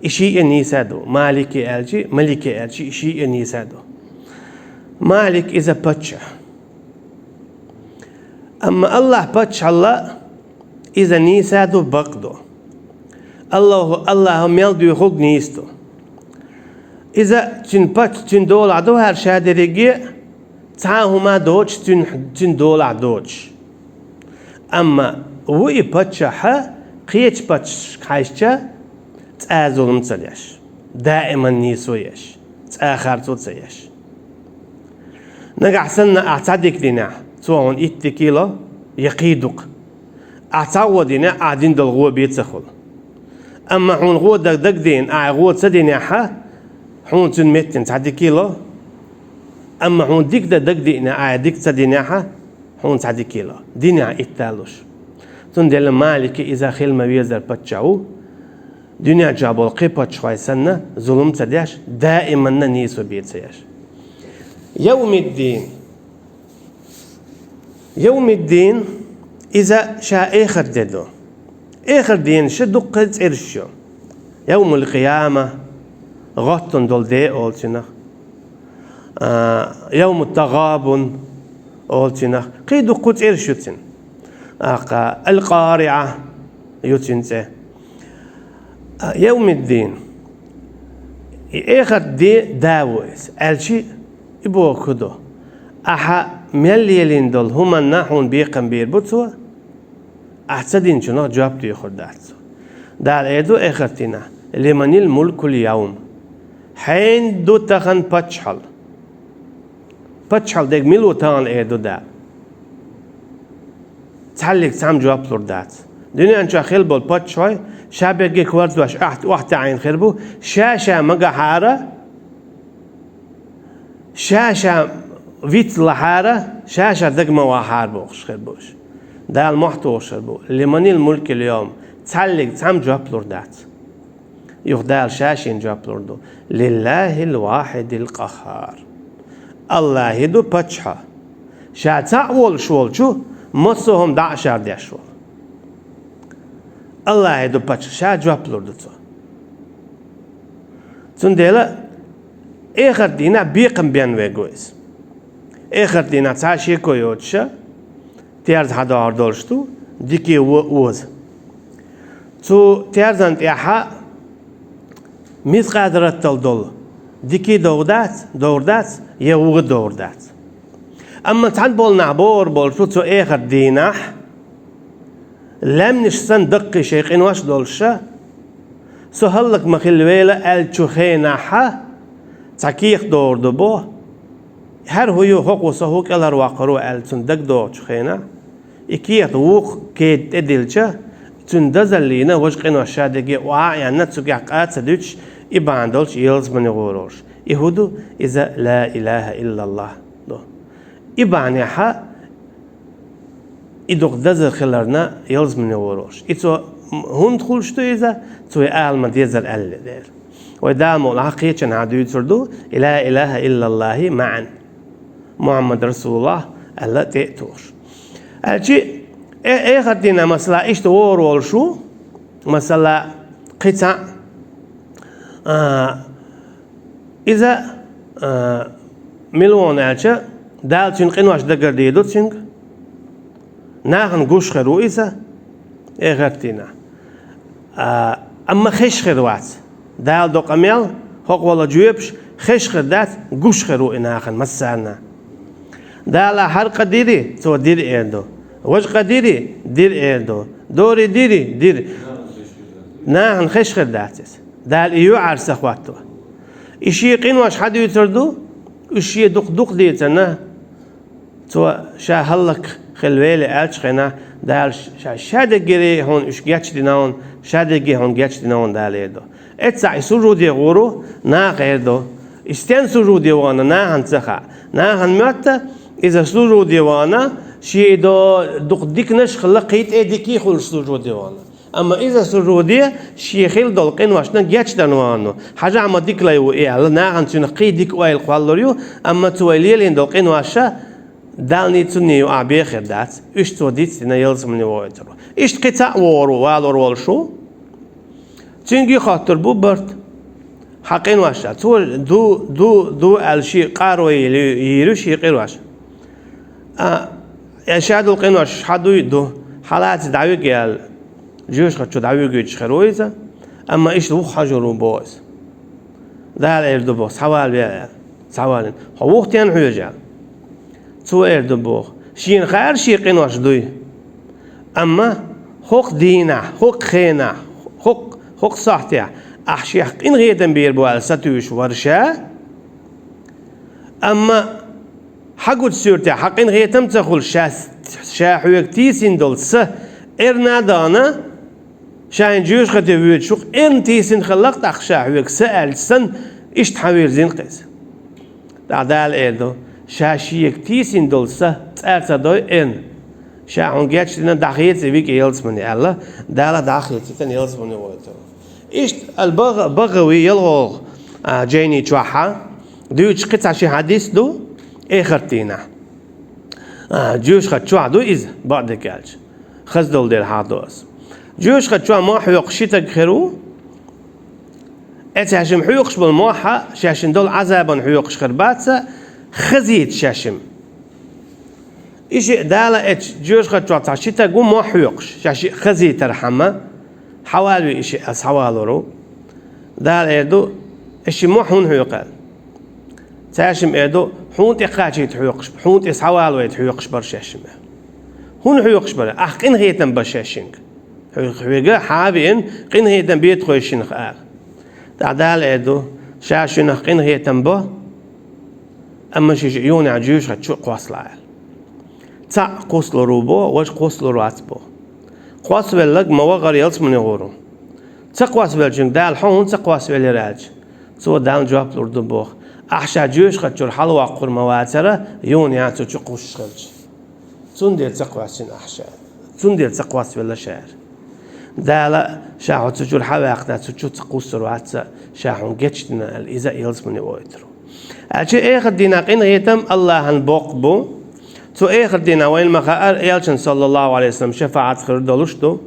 И шиъ а нийса ду. Малики аьлчи, Малики аьлчи, и шиъ а нийса ду. Малик иза паччахь. Амма АллахӀ паччахьалла иза нийса ду, бакъ ду. АллахӀу, АллахӀа мел дуьйхург нийса ду. Иза цуьнан пач-, цуьнан долахь ду хӀара ша дерриге, цхьа а хӀума доцуш цуьнан, цуьнан долахь доцуш. Амма ву и паччахь кхечу паччахьашка хьаьжча, цкъа а зулам ца деш, даиман нийсо еш, цкъа а харцо ца еш. Нагахь санна ахь цхьа дика динехь, цо хьуна итт дика ло, я кхин дукха. Ахь цхьа гӀо динехь, ахь дина долу гӀо бен ца хуьлу. Амма хьуна гӀо дан дагадеана, ахь гӀо ца динехьа, хьуна цуьнан меттана цхьа дика ло. Амма хьуна дика дан дагадеана, ахь дика ца динехьа, хьуна цхьа дика ло. Динехь итт а луш. Цундела Малики иза хила ма-везара паччахь ву. Дуьнен чохь болу кхин паччахьой санна, зулам ца деш, даиманна нийсо бен ца еш. Явмиддин. Явмиддин, иза ша эхарт де ду. Эхарт денаш дуккха цӀераш ю. Явмул-Къияма, гӀоттун долу де олу цунах. А, Явмут-ТагӀабун олу цунах. Кхин дуккха цӀераш ю цуьнан. ТӀаккха Ал-Къариа ю цуьнан цӀе. А, Явмиддин. И эхарт де да ву иза. Аьлчи, и бохург хӀун ду? Ахьа мел лелийна долу хӀуманна хьуна бекхам бийр бу цо, ахь ца динчунах жоп доьхур дац цо. Дала эр ду эхартийнахь: «Лиманил мулкул явм?» Хьенан ду тахана паччахьалла? Паччахьалла дерг мила ву тахана, эр ду Дала. Цхьаллиг цхьамма жоп лур дац. Дуьнен чохь хилла болу паччахьой ша берриге корзош ахьт-, охьатаьӀийна хир бу, ша-ша магахьара, ша-ша вицлахьара, ша-ша дага ма вахьара бохуш хир бу уьш. Дала мохь тухуш хир бу: «Лиманил мулкул явм?» Цхьаллиг цхьамма жоп лур дац. Юха Дала ша шена жоп лур ду: «Лиллахил вахидил къаххар». АллахӀ ду паччахьо. Ша цхьаъ волуш волчу, массо а хӀума дӀа а шардеш волу. АллахӀ ду паччахьо, ша жоп лур ду цо. Цундела эхартдийнахь бекхам бен верг ву иза. Эхартдийнахь цхьа а шеко йоцуша, терза хьадохур долуш ду, дикий во оза. Цу терзан тӀехьа мискъал зарратал долу дикий догӀу дац, догӀур дац, я вуха догӀур дац. Амма цхьана болу нах бохур болуш бу цу эхартдийнахь, лаьмнаш санна даккхий шайн къинош долуша, со хӀаллак ма хилла вела аьллачу хенахьа, цхьа кехат догӀур ду боху. ХӀара хӀу ю, хӀокхо со хӀу кӀелхьарвоккхур ву аьлла цунна дагадогӀучу хенахь, и кехат вукху кеда тӀе дилча, цуьнан дазаллина важа къинош ша дерриге охьа а яьнна, цуьнгахь къа а ца дуьтуш, и бахьана долуш ялсамане гӀур волуш. И хӀу ду? Иза ла илаха иллаллахӀ ду. И бахьанехьа и дукха дазар хиларна ялсамане гӀур волуш. И цо хӀунда хуьлуш ду иза? Цо и ала ма дезара аьлла дела. Вай Дала мукъ лахь кхечанхьа дуьйцур ду: «Ла илаха иллаллахӀи маӀан». Мухьаммад Расулуллах аьлла тӀе а тухуш. Аьлчи, э-, эхартдийнахь, масала, иштта вогӀур волуш ву, масала, кхин цхьаъ, а, иза, а, мила ву аьлча, Дала цуьнан къинош дагардийр ду цуьнга. Нахана гуш хир ву иза, эхартдийнахь. А, амма хезаш хир вац. Дала до къамел, хӀокхо ло жоьпаш, хезаш хир дац, гуш хир ву и нахана массарна. Дала хӀара къа дири, цо дира эр ду. Важа къа дири, дира эр ду. Дори дири, дира. Нахана хезаш хир дац иза. Дала и юьхьӀаьрса хӀотто. И шен къинош хьадуьйцур ду, уьш шен дукха-дукха дийцарна, цо ша хӀаллак хилла вели аьллачу хенахь, Дала ша, ша дерриге хьуна уьш гечдина хьуна, ша дерриге хьуна гечдина хьуна Дала эр ду. Эццахь и сужуде гӀур ву, наха эр ду. И стен сужуде вахана, нахана ца хаьа. Нахана моьтту, иза сужуде вахана, шен до дукха диканаш а хилла, кхин тӀе дикий хуьлуш сужуде вахана. Амма иза сужуде шен хилла долу къиношна гечдан вахана. Хьажахь ма дика лай ву и аьлла, нахана цуьнах кхин дика ойла кхоллалур ю, амма цо вай лелийна долу къиноша Далний цунний юкъахь бен хир дац. Уьш цо дицдина ялсамане вогӀуьйтур ву. Иштта кхин цхьаъ вогӀур ву, валор волуш ву. Цуьнга хоттур бу барт. Хьан къинош а. Цо ду, ду, ду аьлла ши къаро йийр ю ши къинош. А, я ша долу къинош хьан дуй ду, хьан лаьцна дӀавига аьлла, жоьжахати чу дӀавуьгуьйтуш хир ву иза, амма иштта вуха хьажур ву боху иза. Дала эр ду боху, схьавалаве аьлла, схьавалийна. Хьо вуха тен хьоьжу аьлла. Цо эр ду боху, шена хаьара шен къинош дуй. Амма хӀокху дийнахь, хӀокху хенахь, хӀокху, хӀокху сахьтехь ахь шех къинхетам бийр бу аьлла сатуьйсуш вара ша, амма хьан гучу суьртехь, хьан къинхетам ца хуьлуш, ша, ша хьоьга тийсина долу са эрна а дахана, ша хӀинца жоьжахати воьдуш ву-кх, эрна тийсина хилла-кх тӀаккха ша хьоьга са аьлча санна, иштта хьан вирзина-кх иза. ТӀаккха Дала эр ду, ша шега тийсина долу са цӀа ца дой эрна. Ша хьуна гечдина, дӀахеца вига ялсамане аьлла, Дала дӀахецийта ялсамане вогӀуьйтур ву. Иштта ал-БагӀ-, БагӀави ялхолгӀа, а, жайни чохьа дуьйцуш кхин цхьа ши хьадис ду, эхартдийнахь. А, жоьжахати чохь ду иза, бакъдерг аьлча. Хаза долу дела хьахдо ас. Жоьжахати чохь мохь хьоькхуш ши таг хир ву. Эцу шаьшшимма хьоькхуш болу мохь а, шаьшшинна долу Ӏазабана хьоькхуш хир бац, хазийта шаьшшимма. И шиъ Дала эцу жоьжахати чохь цхьа ши таг ву мохь хьоькхуш, шаьшшиъ хазийтархьама, хьавалаве и шиъ, ас хьавалор ву. Дала эр ду, и ши мохь хӀунда хьоькху аьлла. Цаьршимма эр ду, хьуна тӀе кхачийта хьоькхуш, хьуна тӀе схьавалавайта хьоькхуш бара шаьшшимма. ХӀунда хьоькхуш бара? Ахь къинхетам бара шаьшшинга. Хьоьга хьавеана къинхетам бетахой шинах ала. ТӀаккха Дала эр ду: ша шинах къинхетам бо, амма ши юханехьа жоьжахати чу кхоссалахь ала. Цхьаъ кхоссалур ву бо, важа кхоссалур вац бо. Кхоссавелларг ма вахара ялсмане гӀур ву. Ца кхоссавеллачунга Дала хьо хӀунда ца кхоссавелира аьлча, цо Далла жоп лур ду боху: ахь ша жоьжахати чуьра хьалавоккхур ма вацара, юханехьа цу чу кхуссуш хилча. Цундела ца кхоссина ахь ша. Цундела ца кхоссавелла ша. Дала ша хьо цу чуьра хьаваьккхина, цу чу ца кхуссур вац, ша хьуна гечдина аьлла, иза а ялсмане гӀойтур ву. Аьлча эхарт дийнахь къинхетам Аллахьан боккха бу. Цу эхарт дийнахь вайна ма хаъара, элчан, саллаллаху Ӏалайхи ва саллам, шафаӀат хир долуш ду.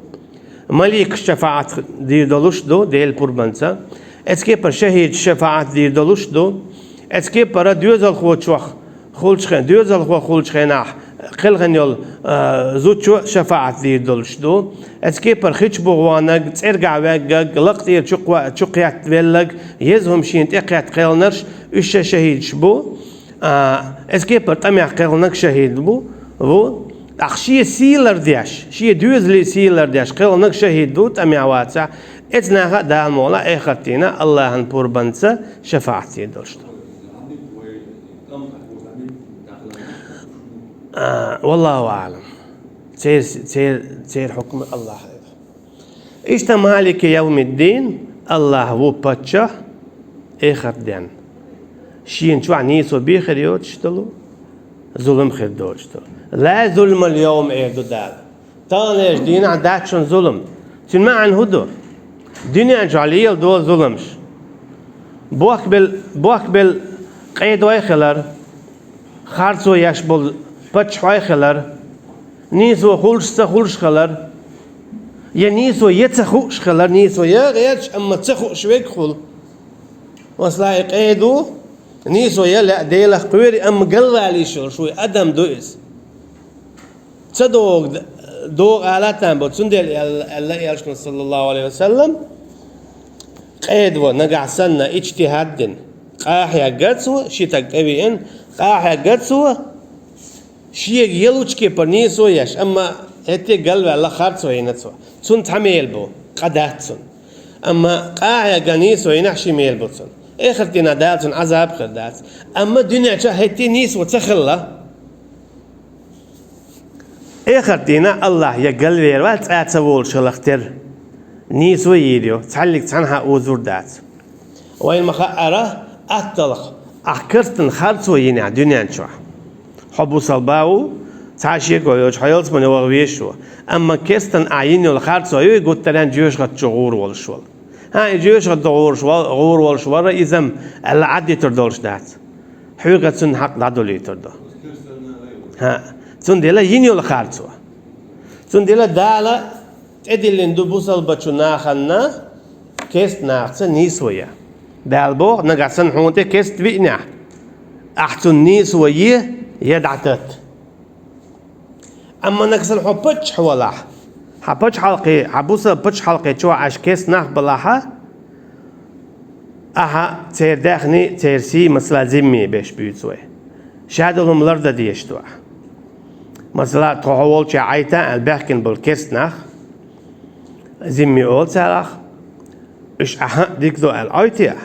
Маликаш шафаӀат дийр долуш ду Делан пурбанца. Эцу кепара шахӀидаш шафаӀат дийр долуш ду. Эцу кепара доьзалхочох хулчхен, доьзалхо хулчхенахь кхелхина йолу, а, зудчо шафаӀат дийр долуш ду. Эцу кепара хи чу бухванаг, цӀергахь веггаг, лакха тӀера чу кхо-, чу кхетта веллаг, еза хӀума шена тӀе кхетта кхелхинарш, уьш ша шахӀидаш бу. А, эцу кепара тӀамехь кхелхинарг шахӀид бу, ву. ТӀаккха шен сий лардеш, шен доьзалийн сий лардеш кхелхинарг шахӀид ву, тӀамехь вацахь. Эцу наха а Дала мукъ лахь, эхарт дийнахь Аллахьан пурбанца шафаӀат дийр долуш ду. А, валлаху аӀлам. Цер, цер, церан хьукму Аллахьан. Иштта Малики явмиддин, Аллахь ву паччахь эхарт денна. Шена чохь нийсо бен хир йоцуш долу, зулам хир доцуш долу. Ла зулмал явм, эр ду Дала. Таханлерчу дийнахь дац шуна зулам. Цуьнан маьӀна хӀун ду? Дуьнен чохь леладо зуламаш. Бохкабелла, бохкабелла къедой хилар, харцо еш болу паччахьой хилар, нийсо хуьлуш, ца хуьлуш хилар, я нийсо я ца хууш хилар, нийсо я гӀерташ, амма ца хууш верг хуьлу. Масала, и къеда, нийсо я лаьа, Делах кхоьру, амма галвала йиш йолуш ву, адам ду иза. Ца догӀу, догӀу ала там бо, цундела аьлла, аьлла элчано, саллаллаху Ӏалайхи ва саллам, къеда ву, нагахь санна ижтихӀад дина, къа хьегна цо, ши стаг тӀевеана, къа хьегна цо, шега ялучу кепара нийсо еш, амма хӀетте галваьлла, харцо йина цо. Цунна цхьа мел бу, къа дац цунна. Амма къа хьегна нийсо йинехь, ши мел бу цунна. Эхарт дийнахь Дала цунна Ӏазап хир дац. Амма дуьнен чохь хӀетте нийсо ца хилла. Эхарт дийнахь Аллахь я галвер вац, цкъа ца волуш хиларх тера. Нийсо йийр ю, цхьаьллиг цхьанхьа узур дац. Вайна ма хаъара, атталха, ахь керстан харцо йинехь дуьнен чохь. Хьо бусалба ву, цхьа шеко йоцуш, хьо ялсамане ваха везаш ву. Амма керстан ахь йина йолу харцо ю, и гуттаренна жоьжахати чу гӀур волуш волу. ХӀан, и жоьжахати гӀурш вал-, гӀур волуш вара иза-м аьлла, Ӏаддитур долуш дац. Хьоьга цунна хьакъ дӀадулуьйтур ду. ХӀан, цундела йина йолу харцо. Цундела Дала тӀедиллина ду бусалбачу нахана керст нахаца нийсо ян. Дала боху, нагахь санна хьуна тӀе керст виънехь, ахь цунна нийсо е, я дӀататта. Амма нагахь санна хьо паччахь валахь, хьан пачхьалкхе, хьан бусалба пачхьалкхе чохь Ӏаш керст нах балахьа, ахьа церан даьхни, церан сий, масала, зимме беш буьйцу вай. Шадолу хӀума лардан дезаш ду ахь. Масала, тхо хьо волчохь Ӏайта аьлла баьхкина болу керст нах, зимме олу царах, уьш ахьа а дика ду аьлла Ӏойтехь,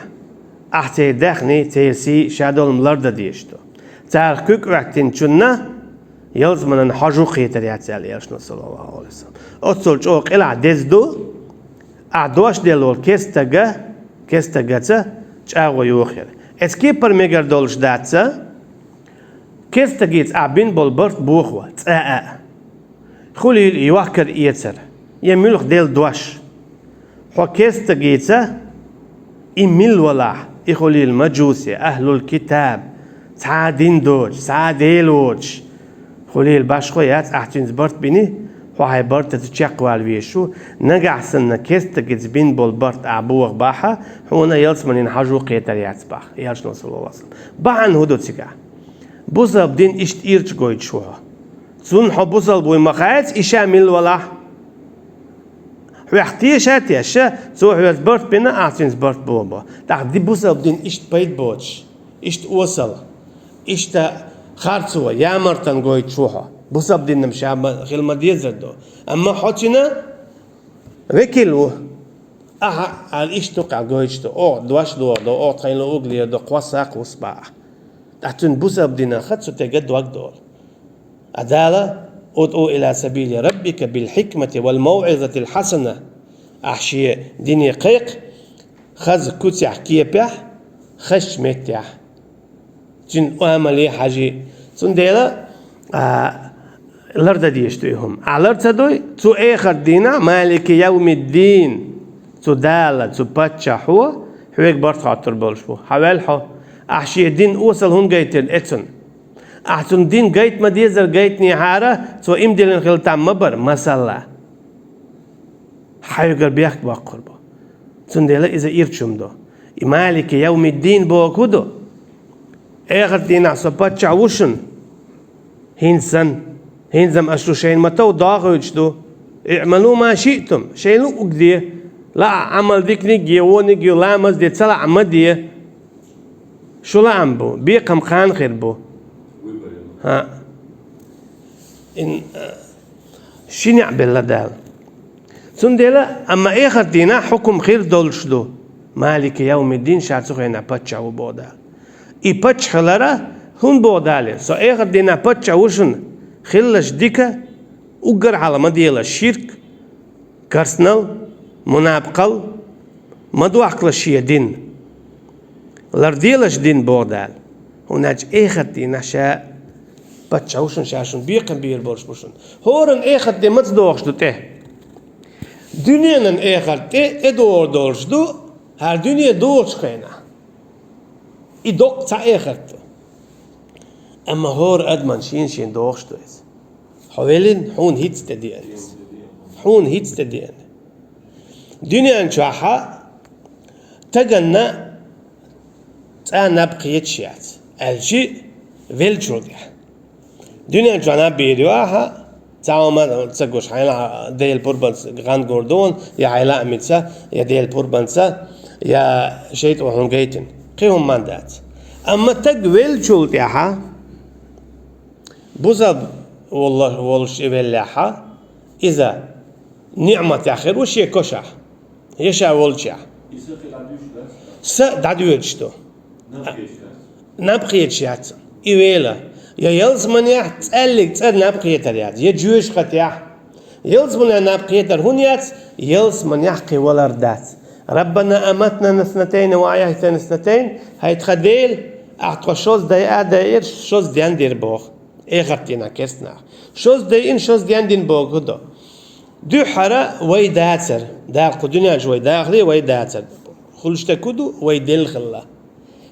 ахь церан даьхни, церан сий, шадолу хӀума лардан дезаш ду. Царах куьг Ӏоьттинчунна ялсаманан хьожа кхетар яц аьлла элчано, саллаллаху Ӏалайхи ва саллам. Оццул чӀогӀа къилахь деза ду, ахь дош делла волу керстага, керстагаца чӀагӀо йохийла. Эцу кепара мегар долуш дац, керстагица ахь бина болу барт бохо, цкъа а. Хуьлийла и йохкар-эцар, я муьлха делла дош. Хьо керстагица, и мила валахь, и хуьлийла мажусе, ахьлул китаб, цхьа а дин доцуш, цхьа а Дела воцуш, хуьлийла башхо яц, ахь цуьнца барт бина, хьо хьайн бартаца чекхвала везаш ву, нагахь санна керстагица бина болу барт ахь бохабахьа, хьуна ялсаманин хьожа кхетар яц боху, элчано, саллаллаху Ӏалайхи ва саллам. Бахьана хӀун ду цигахь? Бусалба дин иштта ирча гойтуш ву хьо. Цунна хьо бусалба вуй ма хаьца, и ша мила валахь. Хьоьх теша а тешша, цо хьоьца барт бина, ахь цуьнца барт бохабо. ТӀаккха ди-, бусалба дин иштта пайда боцуш, иштта осал, иштта харцо, ямартан гойтуш ву хьо. Бусалба динна-м ша ма-, хила ма-дезар ду. Амма хьо цуьнан Векил ву. Ахьа, аьлла, иштта къа гойтуш ду. О, дош ду, до, о, тхайна углер до, кхоссакх вус баа. ТӀаккха цуьнан бусалба динах цу тӀе дог долу. А Дала: «Удъу иля сабили раббика бил хикмати вал мауъизатил хьасана». Ахь шен дине кхайкха, хаза куцехь, кепехь, хазачу меттехь. Цуьнан Ӏамале хьажий. Цундела, а, лардан дезаш ду и хӀума. Ахь лар ца дой, цу эхарт дийнахь, Малики явмиддин, цу Дала, цу паччахьо хьоьга барт хоттур болуш бу. Хьан ваьлла хьо? Ахь шен дин осал хӀунда гайтина эцунна? Ахь цунна дин гайта ма дезара, гайтинехьара, цо иман диллина хила там ма бара, масала. Хьоьгара бехк боккхур бу. Цундела иза ирча хӀума ду. И Малики явмиддин боху хӀун ду? Эхарт дийнахь со паччахь ву шуна. ХӀинца санна. ХӀинца-м аш шу шайна ма тов дохуьйтуш ду. Иъмалу ма шиътум. Шайна луъург де. Лаахь Ӏамал диканиг е, вониг е, ламаз де, ца лаахь ма де. Шу лаам бу, бекхам кхана хир бу. ХӀаъ. Ин, а, ши неӀ белла Дала. Цундела, амма эхарт дийнахь хьукум хир долуш ду. Малики явмиддин, ша цу хенахь паччахь ву боху Дала. И паччахь хилара хӀунда боху Дала? Со эхарт дийнахь паччахь ву шуна, хилалаш дика, уггар хьалха ма делаш ширк, карснал, мунапкъал, ма дохкалаш шен дин. Ларделаш дин боху Дала. ХӀунда аьлча эхарт дийнахь ша паччахь ву шуна, ша шуна бекхам бийр болуш бу шуна. ХӀоранна эхарт де маца дохуш ду тӀе? Дуьненан эхарт тӀе, тӀедогӀур долуш ду, хӀара дуьне догӀучу хенахь. И доккха цхьа эхарт ду. Амма хӀора адаман шен-шен догӀуш ду иза. Хьо веллина, хьуна хӀинца тӀедеана иза. Хьуна хӀинца тӀедеана. Дуьнен чохьа таганна цӀа наб кхеташ яц, аьлчи веллачул тӀехь. Дуьнен чохь наб бийр ю ахьа, цхьа хӀума ца гуш, хьайна Делан пурбанца гӀан гур ду, я хьайн лаамца, я Делан пурбанца, я шайтӀа хьуна гайтина. Кхин хӀума ма дац. Амма таг веллачул тӀехьа, бусалба волла-, волуш и веллехьа, иза ниъматехь хир ву шен кошахь, я ша волчехь. Са дӀадоьдуш ду. Наб кхеташ яц. И вела. Я ялсаманехь цӀаьллиг цӀа наб кхетар яц, я жоьжахатехь. Ялсаманехь наб кхетар хӀунда яц? Ялсаманехь кхин валар дац. Раббана аматна снатайни ва ахьяйтана снатайн, хӀай тхан Дела, ахь тхо шозза дайа а дайира, шозза денна дира боху. Эхарт дийнахь керстанах. Шозза дайина, шозза денна дина боху хӀун ду? Дуьххьара вай дацара, Дала кху дуьнен чу вай дахале вай дацара. Хуьлуш дерг хӀун ду, вай делла хилла.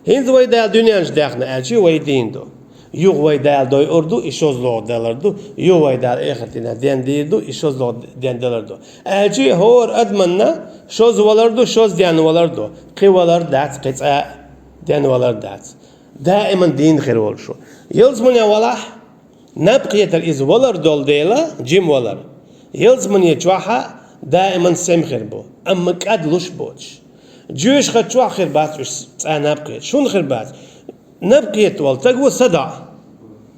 ХӀинца вай Дала дуьнен чу даьхна аьлчи вай дийна ду. Юха вай Дала дойур ду, и шозлагӀа далар ду, юха вай Дала эхарт дийнахь денна дийр ду, и шозлагӀа денна далар ду. Аьлчи хӀора адаманна шозза валар ду, шозза денна валар ду. Кхин валар дац, кхин цкъа а денна валар дац. Даиман дийна хир волуш ву. Ялсамане валахь, наб кхетар иза валар долу дела, жима валар. Ялсамане чохьа даиман сема хир бу, амма кӀадлуш боцуш. Жоьжахати чохь хир бац уьш цкъа наб кхеташ. ХӀунда хир бац? Наб кхета волу таг ву садаӀа.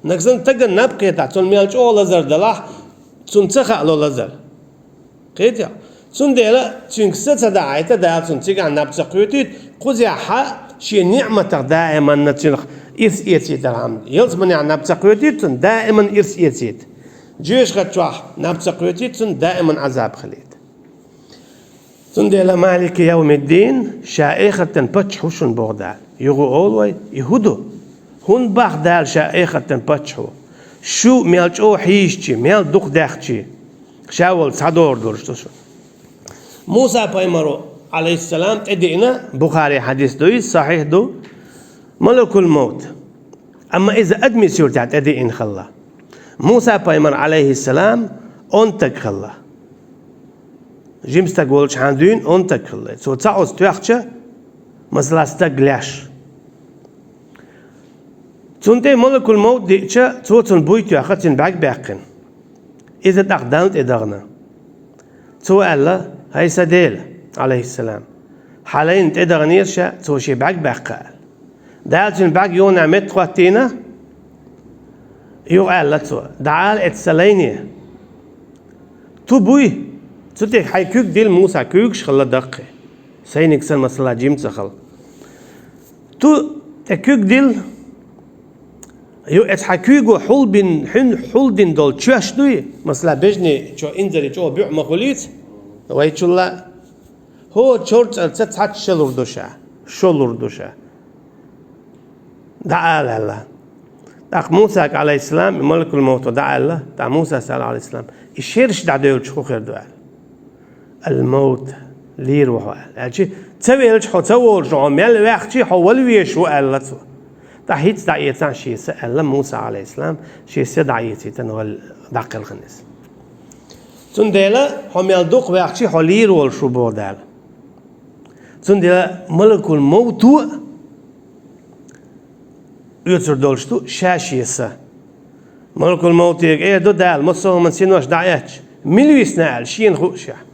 Нагахь санна таган наб кхетахь, цунна мел чӀогӀа лазар далахь, цунна ца хаало лазар. Кхетий хьо? Цундела цуьнга са ца дахьийта, Дала цунна цигахь наб ца кхетийта, кхузехьа шен ниъматах даиманна цуьнах ирс эцийтархьама. Ялсаманехь наб ца кхетийта цунна, даиман ирс эцийта. Жоьжахати чохь наб ца кхетийта цунна, даиман Ӏазаб хилийта. Цундела Малики явмиддин, ша эхартан паччахь ву шуна боху Дала. Юха олу вай, и хӀун ду? ХӀунда боху Дала ша эхартан паччахь ву? Шу мел чӀогӀа хьийзачи, мел дукха даьхчи, ша волу цхьа догӀур долуш ду шуна. Муса пайхамаро, алейхиссалам, тӀедиъна, Бухари хьадис ду иза, сахьихь ду, малакул мовт. Амма иза адамийн суртехь тӀедиъна хилла. Муса пайхамар, алейхиссалам, онда стаг хилла. Жима стаг волчхьана дуьйна онда стаг хилла. Цо цхьа оцу тоьхча, масала, стаг леш. Цунна тӀе малакул мовт диъча, цо цунна буй тоьхна, цуьнан бӀаьрг баьккхина. Иза тӀаккха Далла тӀедахана. Цо аьлла: «ХӀай сан Дела, алейхиссалам, хьан лайна тӀедаханера ша, цо шен бӀаьрг баьккха», аьлла. Дала цуьнан бӀаьрг юханехь меттахӀоттийна, юха аьлла цо: «ДӀаала эцу сан лайне. Ту буй, Цу тӀехь хьайн куьг дилла, Муса, куьйгаш хилла даккхий. Сайниг санна, масала, жим ца хилла. Ту тӀе куьг дилла, ю эцу хьайн куьйго хьулбин, хьуьн хьулдина долу чоьш дуй, масала, бежнийн чо инзаре чӀогӀа буьхьа ма хуьлийца, вайчулла. ХӀо чорцӀалца цхьацца шо лур ду ша, шо лур ду ша. ДӀаала аьлла. ТӀаккха Мусага, Ӏалайхиссалам, и малакул-мовто дӀааьлла, тӀаккха Мусас аьлла, Ӏалайхиссалам, и шераш дӀадевлча хӀун хир ду аьлла. Ал-мовт, лийр ву хьо аьлла. Аьлча, ца велча хьо ца волуш, хьо мел ваьхча, хьо вала везаш ву аьлла цо. ТӀаккха хӀинца дӀаэцахьа шен са аьлла Муса, Ӏалайхиссалам, шен са дӀаэцийтина вала дӀакхелхина иза. Цундела хьо мел дукха ваьхча, хьо лийр волуш ву боху Дала. Цундела малакул-мовто оьцур долуш ду ша шен са. Малакул-мовтига эр ду Дала, массо а хӀуманан синош дӀаэцча, мила висна аьлла, шена хуъушехь.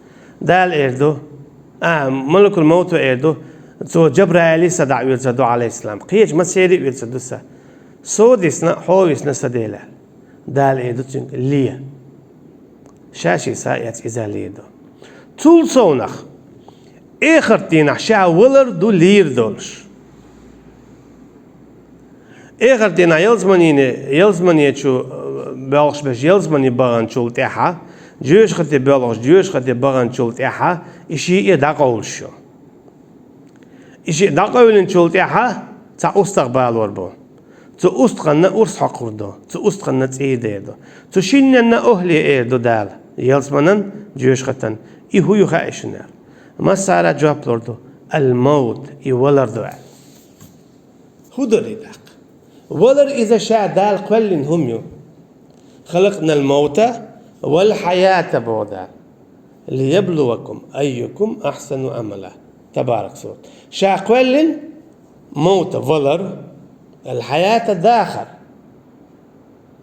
Дала эр ду, а, малакул-мовто эр ду, цо Джабраилан са дӀаоьцур ду, Ӏалайхиссалам. Кхечу массеран а оьцур ду са. Со дисна, хьо висна са Дела. Дала эр ду цуьнга: «Ле». Ша шен са эцна иза лийр ду. Цул совнах, эхарт дийнахь ша валар ду лийр долуш. Эхарт дийнахь ялсаманине, ялсамани чу, э, боьлхуш берш ялсамани баханчул тӀаьхьа, жоьжахати боьлхуш жоьжахати баханчул тӀаьхьа, и шиъ дӀакъовлуш ю. И шиъ дӀакъевлинчул тӀаьхьа цхьа устагӀа балор бу. Цу устагӀанна урс хьокхур ду, цу устагӀанна цӀий дер ду. Цу шинненна охӀле эр ду Дала, ялсаманан, жоьжахатан: «И хӀун ю хаьий шуна?» Массара жоп лур ду: «Ал-мовт, и валар ду», – аьлла. ХӀун дара и тӀаккха? Валар иза ша Дала кхоьллина хӀума ю. «Халакънал мовта вал хьаята», – боху Дала. «Лияблувакум айюкум ахсану амала». Табарак сурат. Ша кхоьллина мовта, валар, ал-хьаята, дахар.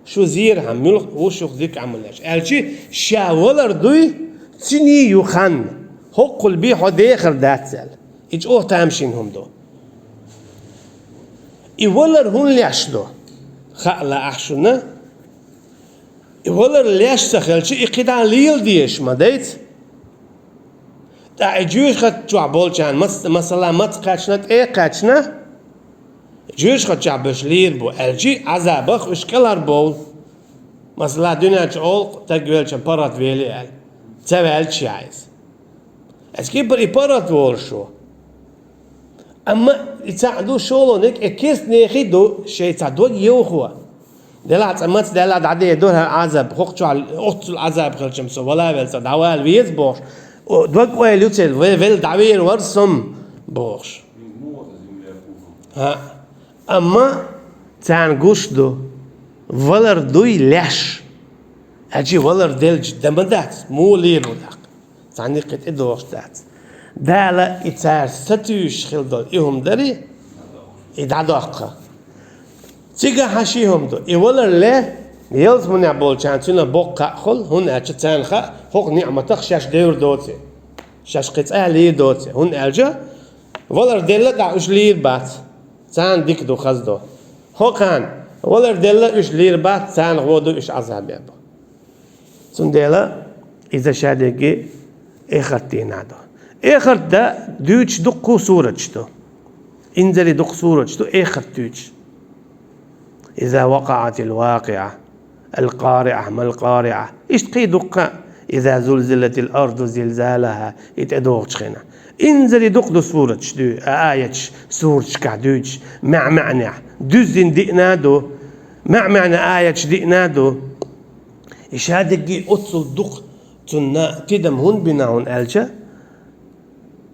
Шу зерхьа муьлха ву шух дика Ӏамал еш. Аьлча, ша валар дуй, цуьнан ю хан, хӀоккхул бен хьо дехар дац аьлла. И чӀогӀа тамашийна хӀума ду. И валар хӀунда леш ду? Хаа лаахь шуна, и валар леш ца хилча, и кхидӀа лела дезаш ма дайца. ТӀаккха и жоьжахати чохь болчарна, мас-, масала, маца кхаьчна, тӀе а кхаьчна, жоьжахати чохь берш лийр бу, аьлча, Ӏазабах уьш кӀелхьарбовлу. Масала, дуьнен чу олу, стаг велча паргӀат вели аьлла. Ца ваьлча яхь иза. Эцу кепара и паргӀат волуш ву. Амма и цхьаъ ду, шолгӀаниг, и кестнехий ду, шайн цхьа дог йовхо. Делахь цкъа маца даьлла дӀадер ду хӀара Ӏазаб, хӀокху чохь оццул Ӏазаб хилчам со вала а велла цкъа дӀавала веза бохуш. О, дог ойла ю церан, ве-, велла дӀавер вара со-м бохуш. ХӀаъ. Амма царна гуш ду, валар дуй леш. Аьлча валар делча дан ма дац, муха лийр ву тӀаккха? Цхьанна кхин тӀедогӀуш дац. Дала и цара сатуьйсуш хила долу и хӀума дарий, и дӀадоккху. Цигахь хьан ши хӀума ду. И валар ле, ялсаманехь болчарна цуьнан боккха кхаъ хуьлу, хӀунда аьлча царна хаьа, хӀокху ниӀматах шаьш девр доций, шаьш кхин цкъа а лийр доций. ХӀунда аьлча валар делла тӀаккха уьш лийр бац. Царна дика ду, хаза ду. ХӀокхарна валар делла уьш лийр бац, царна гӀо ду, уьш Ӏазабе бу. Цундела иза шадерриге эхарт дийнахь ду. Эхарт дан дуьйцуш дуккха а сураташ ду. Инзаре дуккха сураташ ду эхарт дуьйцуш. «Иза вакъаӀатил вакъиӀа, ал-къариӀа, мал-къариӀа». Иштта кхин дуккха а: «Иза зулзилатил арду зилзалаха», и тӀедогӀучу хенахь. Инзаре дуккха ду сураташ дуьйцуш, а, аяташ сураташкахь дуьйцуш, маьӀ-маьӀнехь. Дуьззина диъна а ду, маьӀ-маьӀна аяташ диъна а ду. И шадерриге оццул дукха цунна тидам хӀунда бина хьуна аьлча,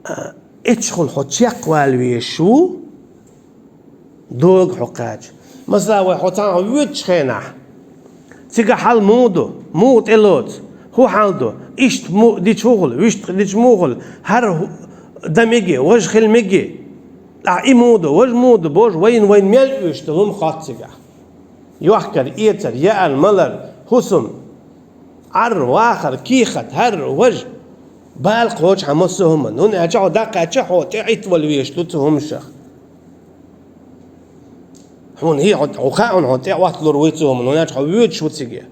а, эццахула хьо чекхвала везаш ву, дога хьо кхача. Масала, вай хьо цхьаьна воьдучу хенахь, цигахь хьал муха ду, муха тӀелоцу, хӀун хьал ду, иштта му-, дича хӀун хуьлу, вуьшта дича муха хуьлу, хӀара хӀу-, дан мега, важа хила мега, ахь и муха ду, важа муха ду бохуш, вайна, вайна мел оьшуш долу хӀума хотту цигахь. Йохкар, эцар, яар, малар, хӀусам, Ӏар, вахар, кехат, хӀара, важа. Бала кхочу хьан массо а хӀуманна. ХӀунда аьлча хьо дӀакхаьчча, хьо тӀе Ӏитвала везаш ду цу хӀуманашах. Хьуна хӀи-, хьо, хьо хаьа хьуна, хьо тӀе Ӏотталур вуй цу хӀуманна, хӀунда аьлча хьо воьдуш ву цига.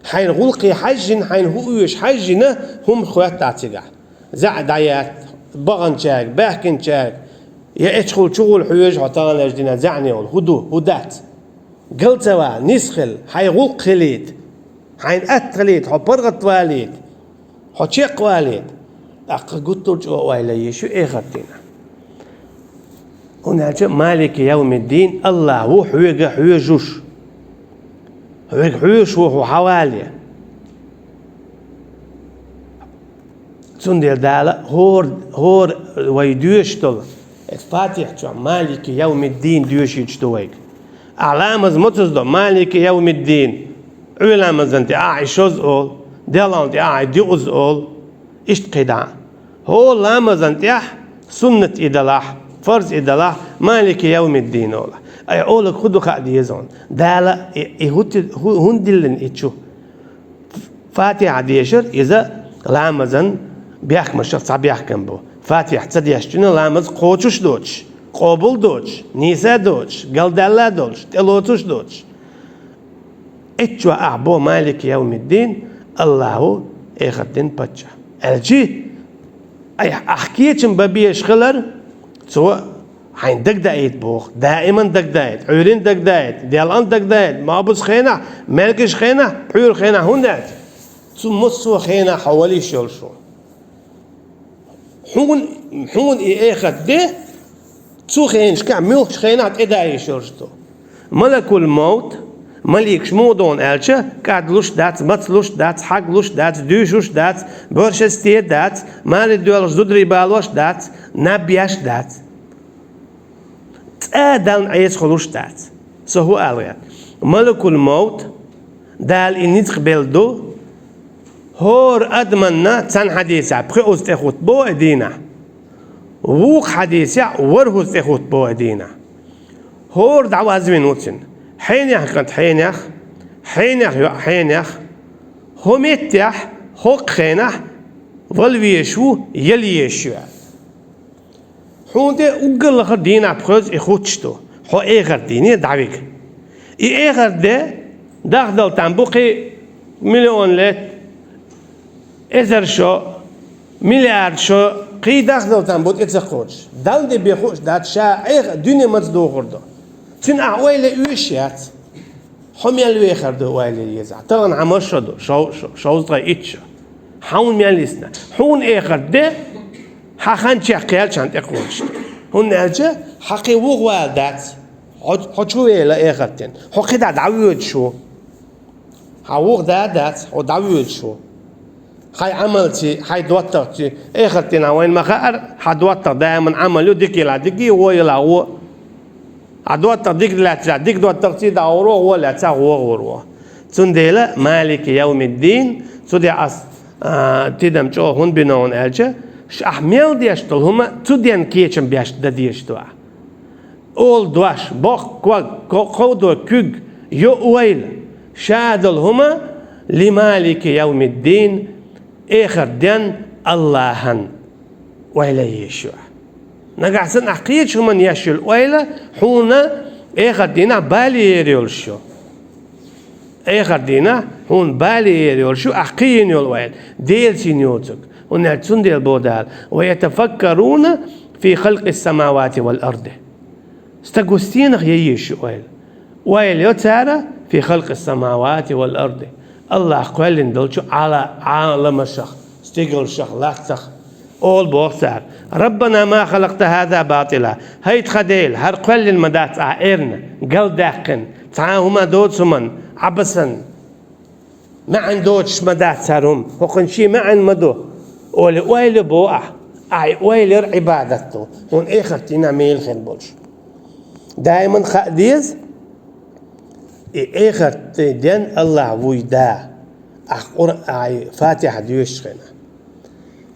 Хьайна гӀулакхе хьаьжжина, хьайна хӀу оьшу хьаьжжина, хӀума хоьтту ахь цигахь. ЗӀа дӀаетта, баханчаьрга, баьхкинчаьрга, я эчхула чухула хьоьжу хьо таханлерчу дийнахь зӀаьне йолу, хӀу ду, хӀу дац. Гал ца вала, нисхила, хьайн гӀуллакх хилийта, хьайна атта хилийта, хьо паргӀатвалийта, хьо чекхвалийта. ТӀаккха гуттар а чӀогӀа ойла е еза шу эхартан дийнахь. ХӀунда аьлча Малики явмиддин АллахӀ ву хьоьга хьоьжуш. Хьоьга хьоьжуш ву хьо хьавале. Цундела Дала хӀора, хӀора вай доьшуш долу, эцу Фатихьа чохь Малики явмиддин доьшуьйтуш ду вайга. Ахь ламаз муьлхха до, Малики явмиддин, Ӏуьйра ламазан тӀе ахь и шозза олу, делан тӀе ахь и диъазза олу. Иштта кхидӀа. ХӀора ламазан тӀехь суннат и далахь, фарз и далахь, Малики явмиддин олу. Ай олаг хӀун ду хаа деза хьуна. Дала и, и хӀунда диллина и чу? Фатихьа дешар иза ламазан бехкамашах цхьа бехкам бу. Фатихьа ца дешчунна ламаз кхочуш доцуш, къобал доцуш, нийса доцуш, галдаьлла долуш, тӀелоцуш доцуш. Иччо ахь бо Малики явмиддин, АллахӀ ву эхартан дийнан паччахь. Аьлчи, айхьа ахь кечам бан безаш хилар, цо хьайна дагдаийта боху, даиман дагдаийта, Ӏуьйрин дагдаийта, делан дагдаийта, мабус хенахь, мелкаш хенахь, пхьуьйр хенахь, хӀунда аьлча цу массо а хенахь хьо валийш йолуш ву. Хьуна, хьуна и эхарт де, цу хенашкахь муьлххачу хенахь тӀедайийш йолуш ду. Малакул-мовт, маликаш муха догӀу аьлча, кӀадлуш дац, мацлуш дац, хьаглуш дац, дуьйшуш дац, боьршасте дац, маре доьлхуш зударий балош дац, наб еш дац. ЦӀа Далла Ӏеса хуьлуш дац. Со хӀун ала гӀерта? Малакул-мовт, Дала и ницкъ белла ду, хӀора адаманна цхьана хьадисехь пхоьазза тӀехӀуттабо и дийнахь. Вукху хьадисехь ворхӀазза тӀехӀуттабо и дийнахь. ХӀора дӀавазвина ву цуьнан. Хьенех кӀант хьенех, хьенех йоӀ хьенех, хӀо меттехь, хӀокху хенахь вала везаш ву, яла езаш ю аьлла. Хьуна тӀе уггар лахара дийнахь пхоьазза и хӀуттуш ду, хьо эхарт дийне дӀавига. И эхарт де дахдала там бу кхин миллион лет, эзар шо, миллиард шо, кхин дахдала там бу тӀе ца кхочуш. Далла де бен хууш дац, ша Ӏеха дуьне маца духур ду. Цуьнан ахь ойла оьшуш яц. Хьо мел вехар ду ойла е еза. Тахана хьан масса шо ду? Шов-, шо-, шовзткъе итт шо. Хьан мел йисна? Хьуна эхарт де, хьан хан чекхъяьлча хьан тӀекхочуш ду. ХӀунда аьлча хьан кхин вуха вала дац. Хьо, хьо чу вела эхартан. Хьо кхидӀа дӀавоьдуш ву. Хьан вуха да а дац, хьо дӀавоьдуш ву. Хьайн Ӏамалций, хьайн доттагӀций, эхартан дийнахь вайна ма хаара, хьан доттагӀа даиман Ӏамал ю, дика елахь дика, вон елахь вон. Хьан доттагӀа дика лаьцча, дика доттагӀций дӀагӀур ву, вон лаьцча, вон гӀур ву. Цундела Малики явмиддин, цу де ас, а, тидам чӀогӀа хӀунда бина хьуна аьлча, ш-, ахь мел деш долу хӀума цу ден кечам беш дан дезаш ду ахь. Ола дош, боккха ког, ко-, кховдо куьг, йо ойла, ша долу хӀума ли Малики явмиддин, эхарт ден АллахӀан ойла езаш ю ахь. Нагахь санна ахь кхечу хӀуманна еш йолу ойла хьуна эхарт дийнахь бале ер йолуш ю. Эхарт дийнахь хьуна бале ер йолуш ю ахь кхин йина йолу ойла, Делаца йина йоцург. ХӀунда аьлча цундела боху Дала: «Ва ятафаккаруна фи халкъис-самавати вал-арди». Стага стенах ян езаш ю ойла? Ойла йо цара фи халкъис-самавати вал-арди. АллахӀа кхоьллина долчу Ӏала-, Ӏаламашах, стигалшах, латтах. Олу боху цара: «Раббана ма халакъта хӀаза батила». ХӀай тхан Дела, хӀара кхоьллина ма дац ахь эрна, галдаьккхина, цхьа а хӀума доцу хӀуманна, Ӏабасан. МаьӀна доцуш ма дац хӀара хӀума, хӀокхуьнан шен маьӀна ма ду, олий ойла бо ахь, ахь и ойла яр Ӏибадат ду, хьуна эхарт дийнахь мела хир болуш. Даиман хаа деза, и эхарт ден АллахӀ вуй Да, ахь Къур-, ахь и Фатихьа доьшучу хенахь.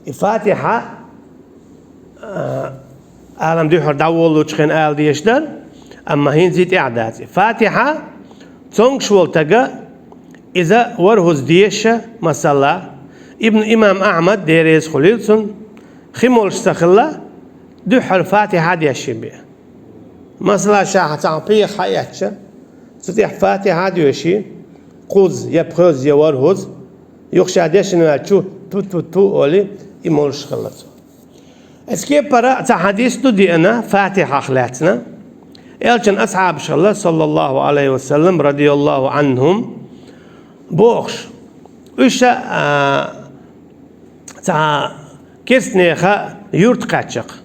И Фатихьа, а, алам дуьххьара дӀаволлучу хенахь ала дезаш дара, амма хӀинца и тӀехь дац. И Фатихьа цомгуш волу тага, иза ворхӀазза деша, масала, Ибн имам Ахьмад, Дела реза хуьлийла цунна, хи молуш ца хилла, дуьххьара Фатихьа деш бен. Масала, ша хьан цхьа пхьегӀа хьаэцча, цу тӀехь Фатихьа а доьший, кхузза, я пхуьзза, я ворхӀузза, юха ша дешна ваьлча ту-ту-ту олий, и молуш хилла цо. Эцу кепара цхьа хьадис ду деана, Фатихьах лаьцна. Элчан асхьабаш хилла, саллаллаху Ӏалайхи ва саллам, радияллаху Ӏанхум, бохуш. Уьш а, цхьа керстанеха юрта кхаьчча-кх.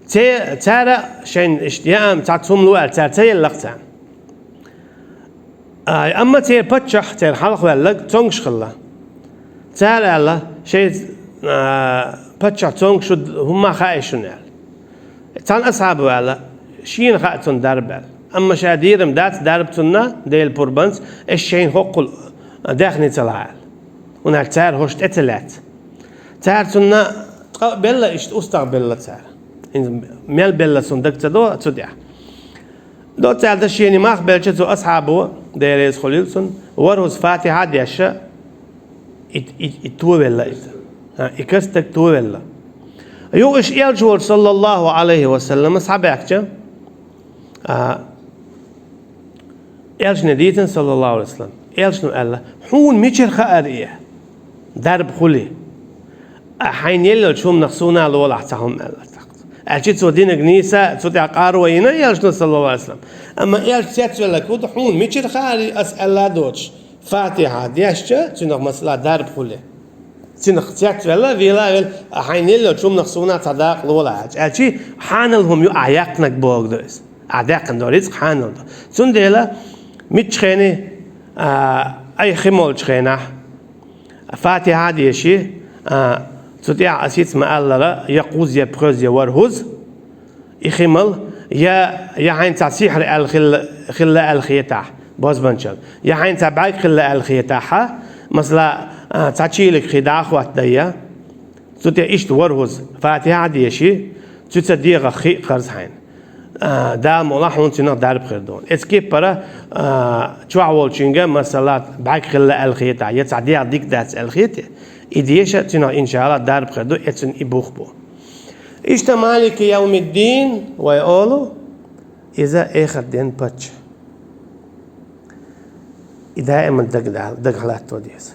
Це-, цара шайна иштта яам цхьацца хӀума лу аьлла, цара ца елла-кх царна. Ай, амма церан паччахь, церан хьалха ваьлларг, цомгуш хилла. Цара аьлла, шайн, а, паччахь цомгуш ву, хӀумма хаьа шуна аьлла. Цхьана асхьаба аьлла, шена хаьа цунна дарба аьлла. Амма ша дийрам дац дарба цунна, Делан пурбанца, аш шайна хӀоккхул даьхни ца лахь аьлла. ХӀунда аьлча цара хӀорш тӀе ца лаьцна. Цара цунна ткъа белла, иштта устагӀа белла цара. ХӀинца мел белла цунна дага ца до, цу тӀехь. Доцца аьлла, шена мах белча цу асхьабо, Дела реза хуьлийла цунна, ворхӀазза Фатихьа а дешша, и, и, и товелла иза. А, и керста стаг товелла. Юха уьш Элча волчу, саллаллаху Ӏалайхи ва саллам, схьабаьхкича, а, Элчане дийцина, саллаллаху Ӏалайхи ва саллам. Элчано аьлла: «Хьуна мичара хаьара и? Дарба хуьлий? А хьайна елла йолчу хӀуманах суна а лолахь цхьа хӀума», аьлла цхьаъ. Аьлча цо динарг нийса цу тӀехь къаро йина Элчано, саллаллаху Ӏалайхи ва саллам. Амма Элча цецвелларг хӀун ду, хьуна мичара хаьара и ас аьлла а доцуш, Фатихьа дешча, цуьнах масала дарба хуьлий? Цуьнах цецвелла, вела а велла, а хьайна елла йолчу хӀуманах суна а цхьа дакъа лолахь аьлча. Аьлча хьанал хӀума ю ахь яьккхинарг бохург ду иза. Ахь даьккхина долу рицкъ хьанал ду. Цундела миччахьенний, а, ай хи молчу хенахь, Фатихьа а деший, а, цу тӀехь ас хӀинца ма-аллара, я кхузза, я пхоьзза, я ворхӀазза, и хи мала, я, я хьайна цхьа сихьр аьлла хилла, хилла аьлла хетахь, бозбанчалла, я хьайна цхьа бӀаьрг хилла аьлла хетахь, масала, а, цхьа чийлиг хи дӀа а хӀоттадайа, цу тӀе иштта ворхӀазза Фатихьа а деший, цуьца дегӀах хи а харз хьайна. А, Дала мукъ лахь, хьуна цуьнах дарба хир ду. Эцу кепара, а, чохь волчуьнга, масала, бӀаьрг хилла аьлла хетахь, я цхьа дегӀ дика дац аьлла хетий, и деша цуьнах, иншалла, дарба хир ду, эцуьнан и бух бу. Иштта Малики явмиддин вай олу, иза эхарт ден паччахь. И даиман дага-, дагахь латто деза.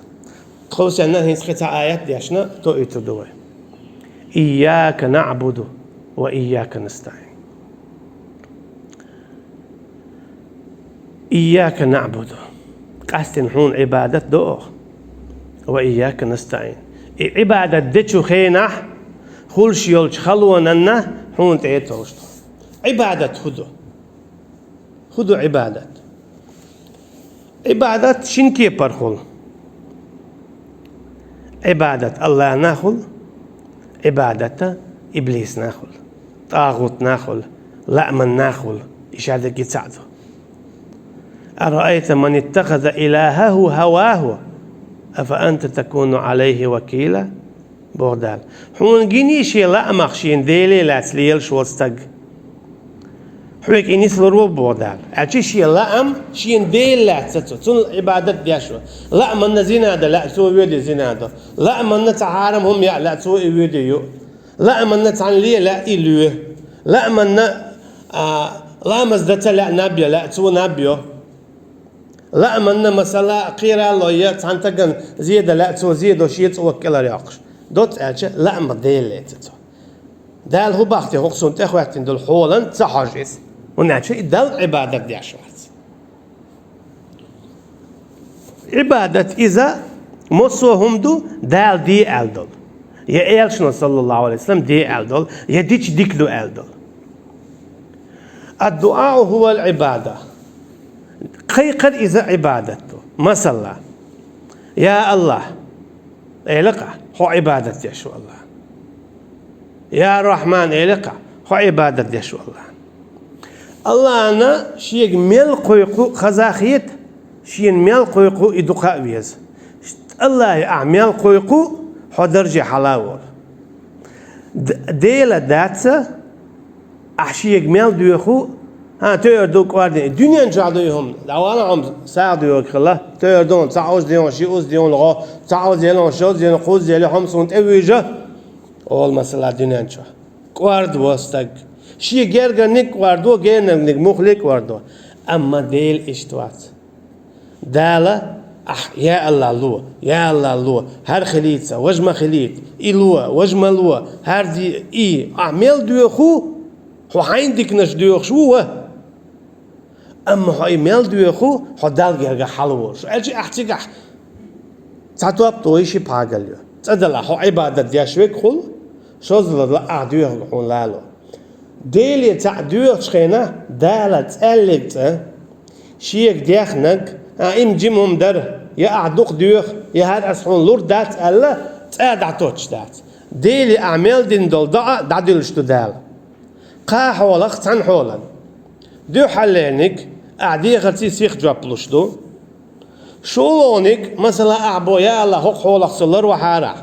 Тховсенна хӀинца кхин цхьа аят дешна, тоуьйтур ду вай. Ийяка наъбуду ва ийяка настаӀин. Ийяка наъбуду. Къаьстина хьуна Ӏибадат до оха. Ва ийяка настаӀин. И Ӏибадат дечу хенахь, хуьлуш йолчу халонанна хьуна тӀе а товш ду. Ӏибадат хӀун ду? ХӀун ду Ӏибадат? Ӏибадат шина кепара хуьлу. Ӏибадат Аллахьна хуьлу, Ӏибадат иблисна хуьлу, тӀагӀутна хуьлу, лааманна хуьлу, и шадерг цхьаъ ду. «Араайта ман иттахаза илахаху хаваху, афа анта такуну Ӏалайхи вакила?» боху Дала. Хьуна гиний шен лаамах шена деле лаьцна лелаш волу стаг? Хьоьга и нислур ву, боху Дала. Аьлча шен лаам шена дела лаьцна цо, цунна Ӏибадат деш ву. Лааманна зина дан лаьа, цо воьду зина до. Лааманна цхьа хьарам хӀума яа лаьа, цо и воьду ю. Лааманна цхьаьна ле лаьа, и лоь. Лааманна, а, ламаз дан ца лаьа, наб ян лаьа, цо наб йо. Лааманна, масала, кхералло я цхьана стагана зе дан лаьа, цо зе до, шен цӀока кӀелхьарйоккхуш. Доцца аьлча, лаамах дела лаьцна цо. Дала хӀун боху те, хӀокху суна тӀехӀоьттина долу хьолан ца хьожу иза. ХӀунда аьлча и Далла Ӏибадат деш вац. Ӏибадат иза массо а хӀума ду, Дала де аьлла долу, я Элчано, саллаллаху Ӏалайхи ва саллам, де аьлла долу, я дича дика ду аьлла долу. Ад-дуӀау хӀувал Ӏибада. Кхайкхар иза Ӏибадат ду. Масала, я Аллахь, элира-кх ахь, хьо Ӏибадат деш ву Аллахь. Я Рахьман, элира-кх ахь, хьо Ӏибадат деш ву Аллахь. Аллахьна шега мел кхойкху хаза хета, шена мел кхойкху и дукха а веза. Аллахье ахь мел кхойкху, хьо дарже хьала а волу. Д-, Дела дац, ахь шега мел доьху, хьан тоьар ду кӀордин. Дуьнен чохь ду и хӀума. ДӀавала хьо сагӀа доьхург хилла. Тоьар ду хьуна, цхьа оза де хьуна, ши оза де хьуна, гӀо, цхьа оза елахь хьуна, шоза елахь хьуна, кхузза елахь хьуна, суна тӀе вуьйжа. Олу масала дуьнен чохь. КӀордо стаг. Шен гергарниг кӀордо, генарниг мухлиг кӀордо. Амма Дела иштта вац. Дала, ахь, я АллахӀ ло, я АллахӀ ло, хӀара хилийта, важа ма хилийта, и ло, важа ма ло, хӀара де, и, ахь мел доьху, хьо хьайна диканаш доьхуш ву ва. Амма хьо и мел доьху, хьо Далла гергахь хьалаволуш. Аьлча ахь цигахь цхьа топ тохий, ши пхьагал ю. Цкъа делахь хьо Ӏибадат деш верг хул, шозлагӀа ахь доьхург хьуна лало. Деле цхьаъ доьхучу хенахь Дала цӀаьллиг цӀа, шега дехнарг, а, и-м жима хӀума дара, я ахь дукха доьху, я хӀара ас хьуна лур дац аьлла, цӀа дӀатоттуш дац. Деле ахь мел дина долу доӀа дӀадуьллуш ду Дала. Кхаа хьолах цхьана хьолан. Дуьххьарлерниг ахь дехарций сиха жоп луш ду. ШолгӀаниг, масала, ахь бо: «Я АллахӀ, хӀокху хьолах со ларвахьара».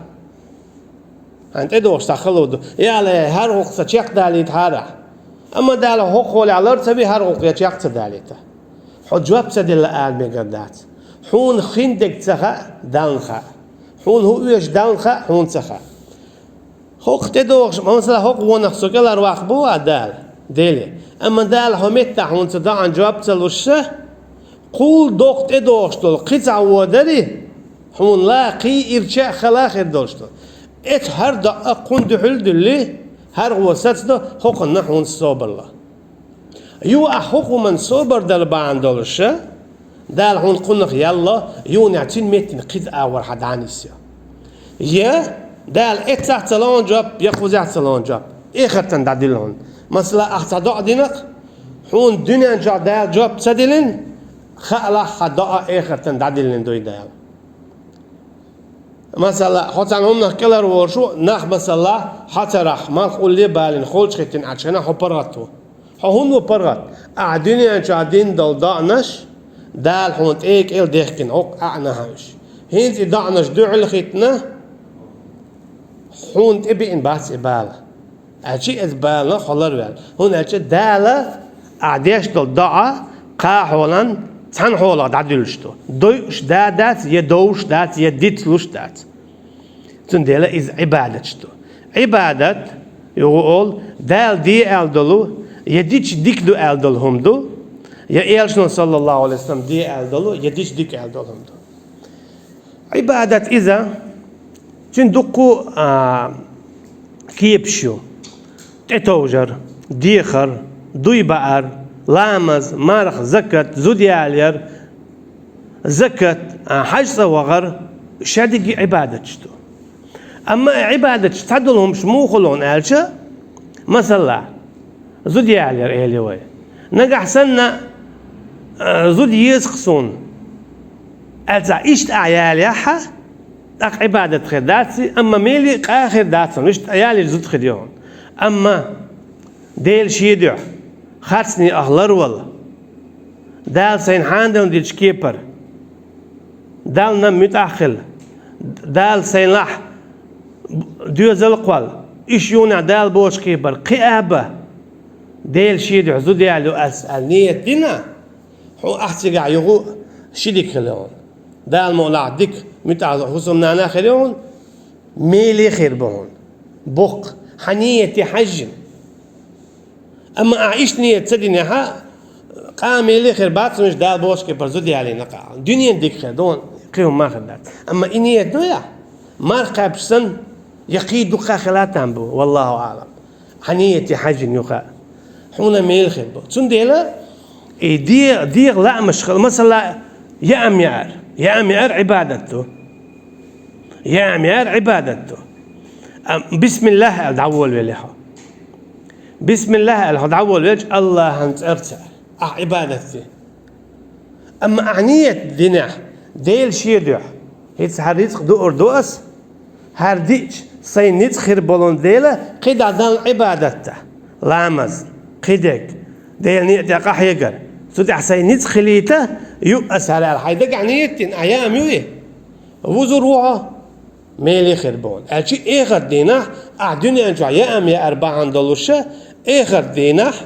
Хьайна тӀедогӀуш цхьа хало ду: «Я АллахӀ, хӀара гӀуллакх сан чекхдалийтахьара». Амма Дала хӀокху хьолехь лар ца ви, хӀара гӀуллакх я чекх ца далийта. Хьо жоп ца делла ала мегар дац. Хьуна хин дерг ца хаьа, Далла хаьа. Хьуна хӀун оьшу Далла хаьа, хьуна ца хаьа. ХӀокху тӀедогӀуш, масала, хӀокху вонах со кӀелхьарваккха бу а Дала, Деле. Амма Дала хьо меттахь хьуна цу доӀан жоп ца луш ша, кхул доккха тӀедогӀуш долу кхин цхьа вон дарий, хьуна ла кхий ирча а хала хир долуш ду. Эцу хӀара доӀа кхунна дуьхьал а дуьллий, хӀара гӀо сацадо, хӀокхунна хьуна собар ло. Юха ахь хӀокху хӀуманна собар дала бахьана долуш ша, Дала хьуна кхунах ял ло, юханехь цуьнан меттана кхин цхьа агӀор хьан дӀанисйо. Я Дала эццахь ца ло хьуна жоп, я кхузахь ца ло хьуна жоп. Эхартан дӀадилла хьуна. Масала, ахь цхьа доӀа динарг, хьуна дуьнен чохь Дала жоп ца диллина, хаалахь, хьан доӀа эхартан дӀадиллина дуй Дала. Масала, хьо цхьана хӀуманах кӀелхьарволуш ву, нах, масала, хьо царахь малх улле а балийна, холчу хӀиттина Ӏачу хенахь хьо паргӀат ву. Хьо хӀунда ву паргӀат? Ахь дуьнен чохь дина долу доӀанаш Дала хьуна тӀе а кӀел дехкина, хӀокху ӀаӀнахьа уьш. ХӀинца и доӀанаш дуьхьал а хӀиттина, хьуна тӀе биъна бац и бала. Аьлча иза бала хьо ларваьлла. ХӀунда аьлча Дала ахь деш долу доӀа кхаа хьолан цхьана хьолах дӀадуьллуш ду. Дойуш да дац, я довш дац, я дицлуш дац. Цундела иза Ӏибадаташ ду. Ӏибадат, юха олу, Дала де аьлла долу, я дича дика ду аьлла долу хӀума ду, я Элчано, саллаллаху Ӏалайхи ва саллам, де аьлла долу, я дича дика аьлла долу хӀума ду. Ӏибадат иза, цуьнан дуккха а, кепаш ю: тӀетовжар, дехар, дуй баар, ламаз, марха, закат, зуда ялаяр, закат, а, хьаьж цӀа вахар, шадерриге Ӏибадаташ ду. Амма и Ӏибадаташ цхьадолу хӀумаш муха хуьлу аьлча, масала, зуда ялаяр элий вай. Нагахь санна, а, зуда еза-кх суна аьлла, цхьа иштта ахь ялаяхь, тӀаккха Ӏибадат хир дац и, амма меле а къа хир дац хьуна, иштта ялаяр зуда хир ю хьуна. Амма Делан шен дуьхьа харцнех ларвала, Дала сайна хьанадалла дечу кепара, Далла муьтӀахь хила, Дала сайна лахь доьзал а кхолла, уьш юханехь Дала бохучу кепара кхиа а бан, Делан шен дуьхьа зуда яьлла ю ас аьлла ниет дина, хьуна ахь цигахь юха ши дика хила ю хьуна. Дала мукъ лахь дика, муьтӀахь хӀусамнана хир ю хьуна, меле а хир бу хьуна. Боккха, хьан нийяте хьаьжжина. Амма ахь иштта нийят ца динехь, къа меле а хир бац, хӀунда аьлча Дала бохучу кепара зуда ялийна къа. Дуьненан дика хир ду, кхин хӀума ма хир дац. Амма и нийят ду ахь, марха кхаьбча санна, я кхин дукха хила там бу, валлаху аӀлам. Хьан нийяте хьаьжжина юха. Хьуна меле хир бу. Цундела и де-, дегӀан лаамаш хила, масала, яам яар. Яам яар Ӏибадат ду. Яам яар Ӏибадат ду. Ам, бисмиллахӀ аьлла дӀаволавелла хьо. БисмиллахӀ аьлла хьо дӀаволавелча, АллахӀан цӀарца аьлла, ахь Ӏибадат де. Амма ахь нийят динехь, Делан шен дуьхьа, хӀинца хӀара рицкъ дуур ду ас, хӀара диъча, сайн ницкъ хир болун Дела, кхидӀа Далла Ӏибадат дан, ламаз, кхидерг, Делан некъа тӀе къахьегар, цу тӀехь сайн ницкъ хилийта ю ас хӀара аьлла, хьайн дагахь нийят дина, ахь яам юй? Вузур ву хьо, меле хир бу хьуна. Аьлча эхарт дийнахь, ахь дуьнен чохь яам яар бахьана долуш, эхарт дийнахь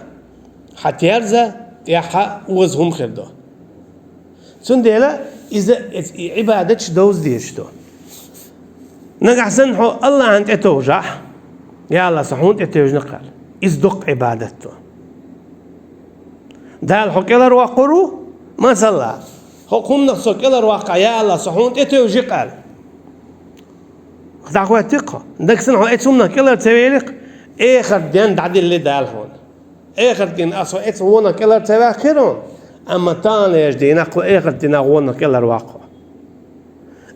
хьан терза тӀехь оза хӀума хир ду. Цундела иза, и Ӏибадаташ довза дезаш ду. Нагахь санна хьо АллахӀана тӀетовжахь, я АллахӀ, со хьуна тӀетевжина-кх аьлла, иза доккха Ӏибадат ду. Дала хьо кӀелхьарвоккхур ву, масала, Тхо кхуннах со кӀелар ваккха, я Аллах, со хьуна тӀетевжи-кх аьлла. ДӀахӀоттий-кх хьо. Нагахь санна хьо эцу хӀуманах кӀелар ца вели-кх, эхарт ден дӀадилли Дала хьуна. Эхарт дийнахь со эцу вонах кӀелар ца ваьккхира хьуна, амма таханлерчу дийнахь кху эхарт дийнахь вонах кӀелар ваккха хьо.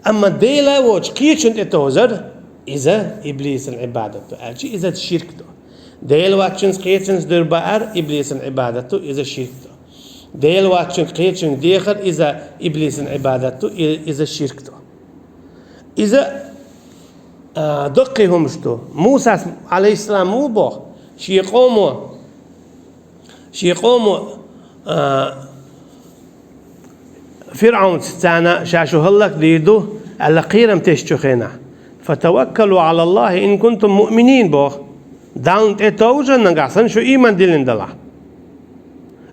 Амма Дела воцчу кхечун тӀетовжар, иза иблисан Ӏибадат ду, аьлча иза ширк ду. Дела воцчунца кхечунца дуьра баар иблисан Ӏибадат ду, иза ширк ду. Дела воцчун кхечуьнга дехар, иза иблисан Ӏибадат ду, и-, иза ширк ду. Иза, а, даккхий хӀумаш ду. Мусас, Ӏалайхиссалам, муха боху шен къомо, шен къомо, а, ФирӀавнца царна ша шу хӀаллакдийр ду аьлла кхерам тесначу хенахь: «Фатаваккалу Ӏалаллахи ин кунтум муъминин», – боху. Далла тӀетовжа, нагахь санна шу ийман диллина далахь.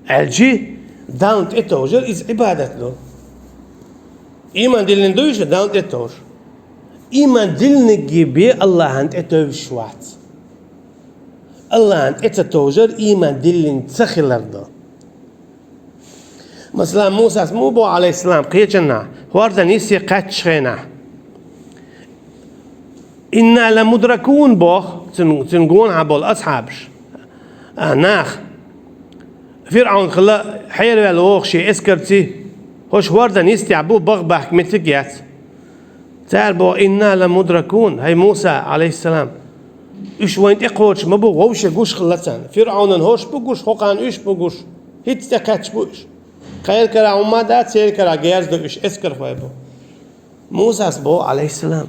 Аьлчи, Далла тӀетовжар иза Ӏибадат ду. Ийман диллина дуй шу, Далла тӀетовжа? Ийман диллинарг бен Аллахьан тӀетевжаш вац. Аллахьан тӀе ца товжар ийман диллина ца хилар ду. Масала, Мусас муха боху, Ӏалайхиссалам, кхечанхьа, хӀордан йисте кхаьччу хенахь: «Инна ламудракун», – боху цуьнан, цуьнан гонахьа болу асхьабаш, а, нах. ФирӀавн хилла хьераваьлла вогӀу шен эскарций, хӀорш хӀордан йистехь бу, бага бахка меттиг яц. Цара боху: «Инна ламудракун», хӀай Муса, Ӏалайхиссалам, уьш вайна тӀекхочуш ма бу, вовшех гуш хилла царна. ФирӀавнан хӀорш бу гуш, хӀокхарна уьш бу гуш. ХӀинцца тӀекхаьчча бу уьш. Кхайран кара хӀума ма дац, церан кара герз ду уьш, эскархой бу. Мусас боху, Ӏалайхиссалам,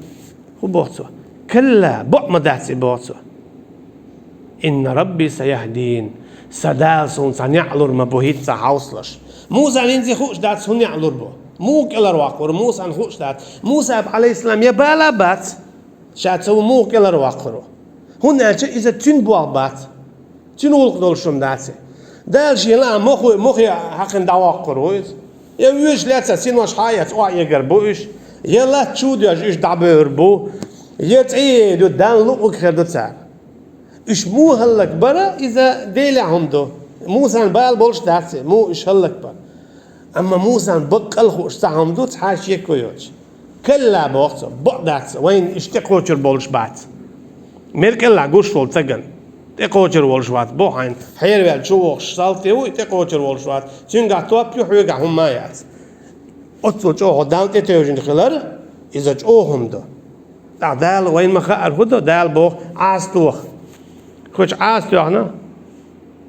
хӀун боху цо? «Калла, бакъ ма дац и», – боху цо. «Инна Рабби саяхдин». Сан Дала суна цхьа неӀ лур ма бу хӀинцца хьовсалаш. Мусана хӀинца хууш дац, хӀун неӀ лур бу. Муха кӀелар ваккхур ву, Мусана хууш дац. Мусас, Ӏалайхиссалам, я бала бац, ша ца ву муха кӀелар ваккхур ву. ХӀунда аьлча иза цуьнан болх бац. Цуьнан гӀуллакх долуш хӀума дац и. Дала шена лаам мохе, мохе хьаькхина дӀавоккхур ву иза. Я воьдуш лаьцна синош хьаэца охьаэгар бу уьш, я латта чу а доьжна уьш дӀабевр бу, я цӀе а ду, Далла луъург хир ду цара. Уьш муха хӀаллакбар, иза Делехь хӀума ду. Мусана бала болуш дац и, муха уьш хӀаллакбар. Амма Мусана баккъал а хууш цхьа хӀума ду, цхьа а шеко йоцуш. «Калла», – боху цо, бакъ дац, вайна уьш тӀекхочур болуш бац. Мел кӀелахь гуш волу цаган тӀекхочур волуш вац, бо хьайна, хьераваьлла чу вогӀуш салти ву, и тӀекхочур волуш вац. Цуьнгахь топ ю, хьоьгахь хӀумма а яц. Оццул чӀогӀа Далла тӀетевжина хилар, иза чӀогӀа хӀума ду. ТӀаккха Дала, вайна ма-хаъара, хӀун до, Дала боху: «Ӏаса тоха». Кхечу Ӏаса тоьхна,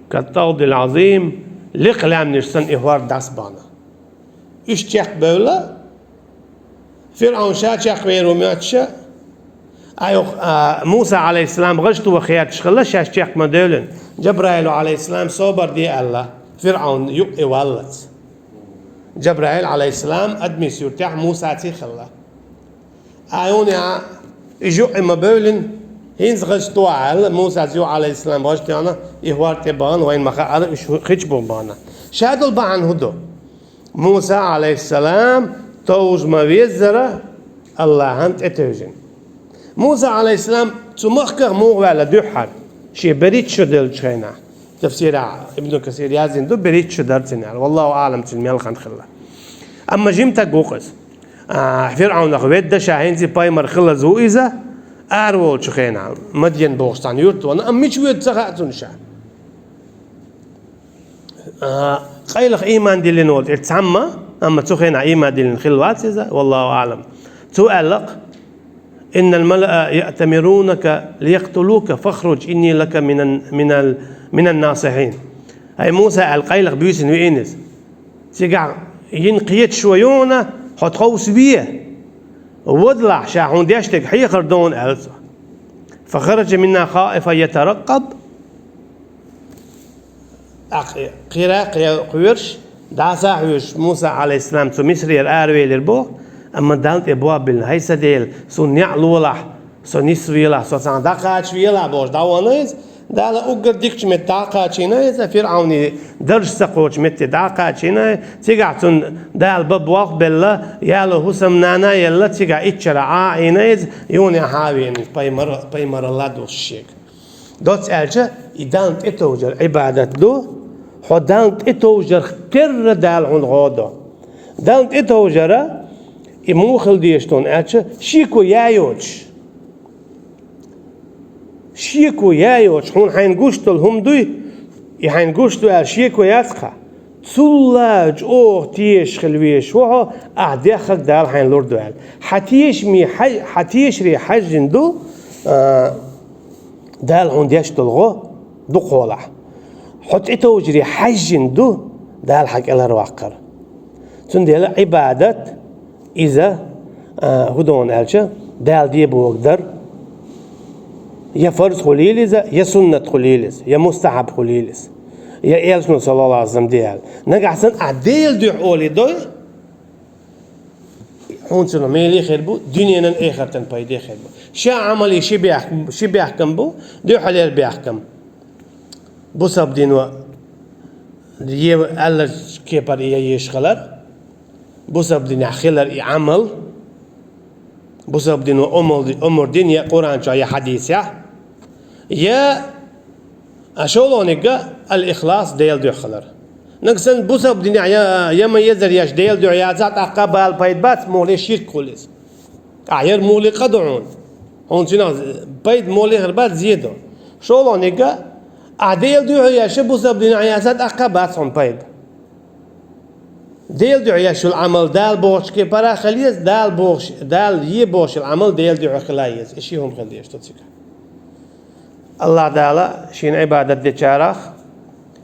«каттавдил Ӏазим», лекха лаьмнаш санна и хӀорда дӀасабахна. Уьш чекхбевлла, ФирӀавн ша чекхвер ву моьттуш, а, юха, а, Муса, Ӏалайхиссалам, гӀаж тоха гӀерташ хилла, шаьш чекх ма-девллина. Джабраил, Ӏалайхиссалам, собар де аьлла, ФирӀавн юкъе валлалц. Джабраил, Ӏалайхиссалам, Адамийн суьртехь Мусаций хилла. Ӏа юха а и юкъе ма-бевллина, хӀинца гӀаж тоха аьлла, Мусас юха, Ӏалайхиссалам, гӀаж тоьхна, и хӀорда тӀе бахна, вайна ма-хаъара, уьш хи-, хи чу бу бахна. Ша долу бахьана хӀун ду? Муса, Ӏалайхиссалам, товжа ма-веззара, Аллахьан тӀетевжина. Муса, Ӏалайхиссалам, цу махках муха ваьлла дуьххьара, шен берхӀитта шо деллачу хенахь? Тафсирехь Ибн Касира яздина ду, берхӀитта шо дара цуьнан аьлла. Валлаху аӀлам, цуьнан мел хан хилла. Амма жима стаг ву-кх иза. А, ФирӀавнах ведда, ша хӀинца пайхамар хилаза ву иза, араволучу хенахь, Мадьян бохуш цхьана юрта вахна, амма мича воьду ца хаьа цунна ша. А, къайлаха ийман диллина волу тӀе цхьамма, амма цу хенахь ийман диллина хилла вац иза, валлаху аӀлам. Цо аьлла-кх: «Иннал малаа яътамирунака лиякътулука, фахруж, инни лака минан, минал, минан насихин». ХӀай Муса, аьлла, къайлаха буьйсина веана иза. Цигахь йина кхеташо ю хьуна, хьо тховса ве. Вадалахь, ша хьуна деш дерг хьехар ду хьуна, аьлла цо. «Фахараджа минха хаифан ятаракъкъаб». ТӀаккха кхера кхе-, кхоьруш, дӀаса а хьоьжуш, Муса, Ӏалайхиссалам, цу Мисрера аравелира боху, амма Далла тӀе боб биллина: «ХӀай сан Дела, суна неӀ лолахь, со нисвелахь, со цхьаьна дӀакхачавелахь», – бохуш, дӀавахана иза. Дала уггар дикачу метте дӀакхачийна иза, ФирӀавнан дарж ца кхочу метте дӀакхачийна, цигахь цунна Дала бан болх а белла, яло хӀусамнана а елла, цигахь иччара Ӏа а Ӏийна иза, юха а хьа а веана, пайхамар-, пайхамаралла а дуьсуш шега. Доцца аьлча, и Далла тӀетовжар Ӏибадат ду, хьо Далла тӀетовжарх терра Дала хьуна гӀо до. Далла тӀетовжара, и муха хила деза хьуна аьлча, шеко яь йоцуш. Шеко яь йоцуш, хьуна хьайна гуш долу хӀума дуй, и хьайна гуш ду аьлла шеко яц хьа. Цул а чӀогӀа тешаш хила везаш ву хьо, ахь деххарг Дала хьайна лур ду аьлла. Хьан тешаме хьай-, хьан тешаре хьаьжжина ду, а, Дала хьуна деш долу гӀо дукхахьолахь. Хьо тӀетовжаре хьаьжжина ду Дала хьан кӀелхьарваккхар. Цундела Ӏибадат, иза, а, хӀун ду аьлча, Дала де бохург дар. Я фарз хуьлийла иза, я суннат хуьлийла иза, я мустахьаб хуьлийла иза, я Элчано, саллаллаху Ӏалайхи ва саллам, де аьлла. Нагахь санна ахь Делан дуьхьа олий дой, хьуна цунах меле хир бу, дуьненан, эхартан пайде хир бу. Ша Ӏамале ши бехк-, ши бехкам бу, дуьхьалера бехкам. Бусалба дино е-, аьллачу кепара е еш хилар, бусалба динехь хилар и Ӏамал, бусалба дино омал-, омар дина я Къуръан чохь, я хьадисехь, я, а, шолгӀаниг а, ал-ихлас, Делан дуьхьа хилар. Нагахь санна бусалба динехь я, я ма езар еш Делан дуьхьа яцахь, тӀаккха бала пайда бац, муххале ширк хуьлу иза. Ахь яр муххале къа ду хьуна. Хьуна цунах пайда муххале хир бац, зе ду. ШолгӀаниг а, ахь Делан дуьхьа еш бусалба динехь яцахь, тӀаккха бац хьуна пайда. Делан дуьхьа еш йолу Ӏамал Дала бохучу кепара хила еза, Дала бохуш, Дала е бохуш йолу Ӏамал Делан дуьхьа хила еза. И ши хӀума хила дезаш ду цигахь. АллахӀ Дала шена Ӏибадат дечарах,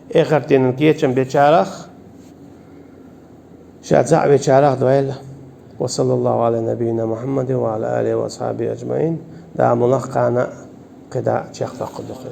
эхартан дийнан кечам бечарах, ша цхьаъ вечарах дойла. Ва саллаллаху Ӏала набийина Мухьаммадин ва Ӏала алихи ва асхьабихи аджмаӀин. Дала муьлхха кхана кхидӀа чекхдоккхур ду-кх.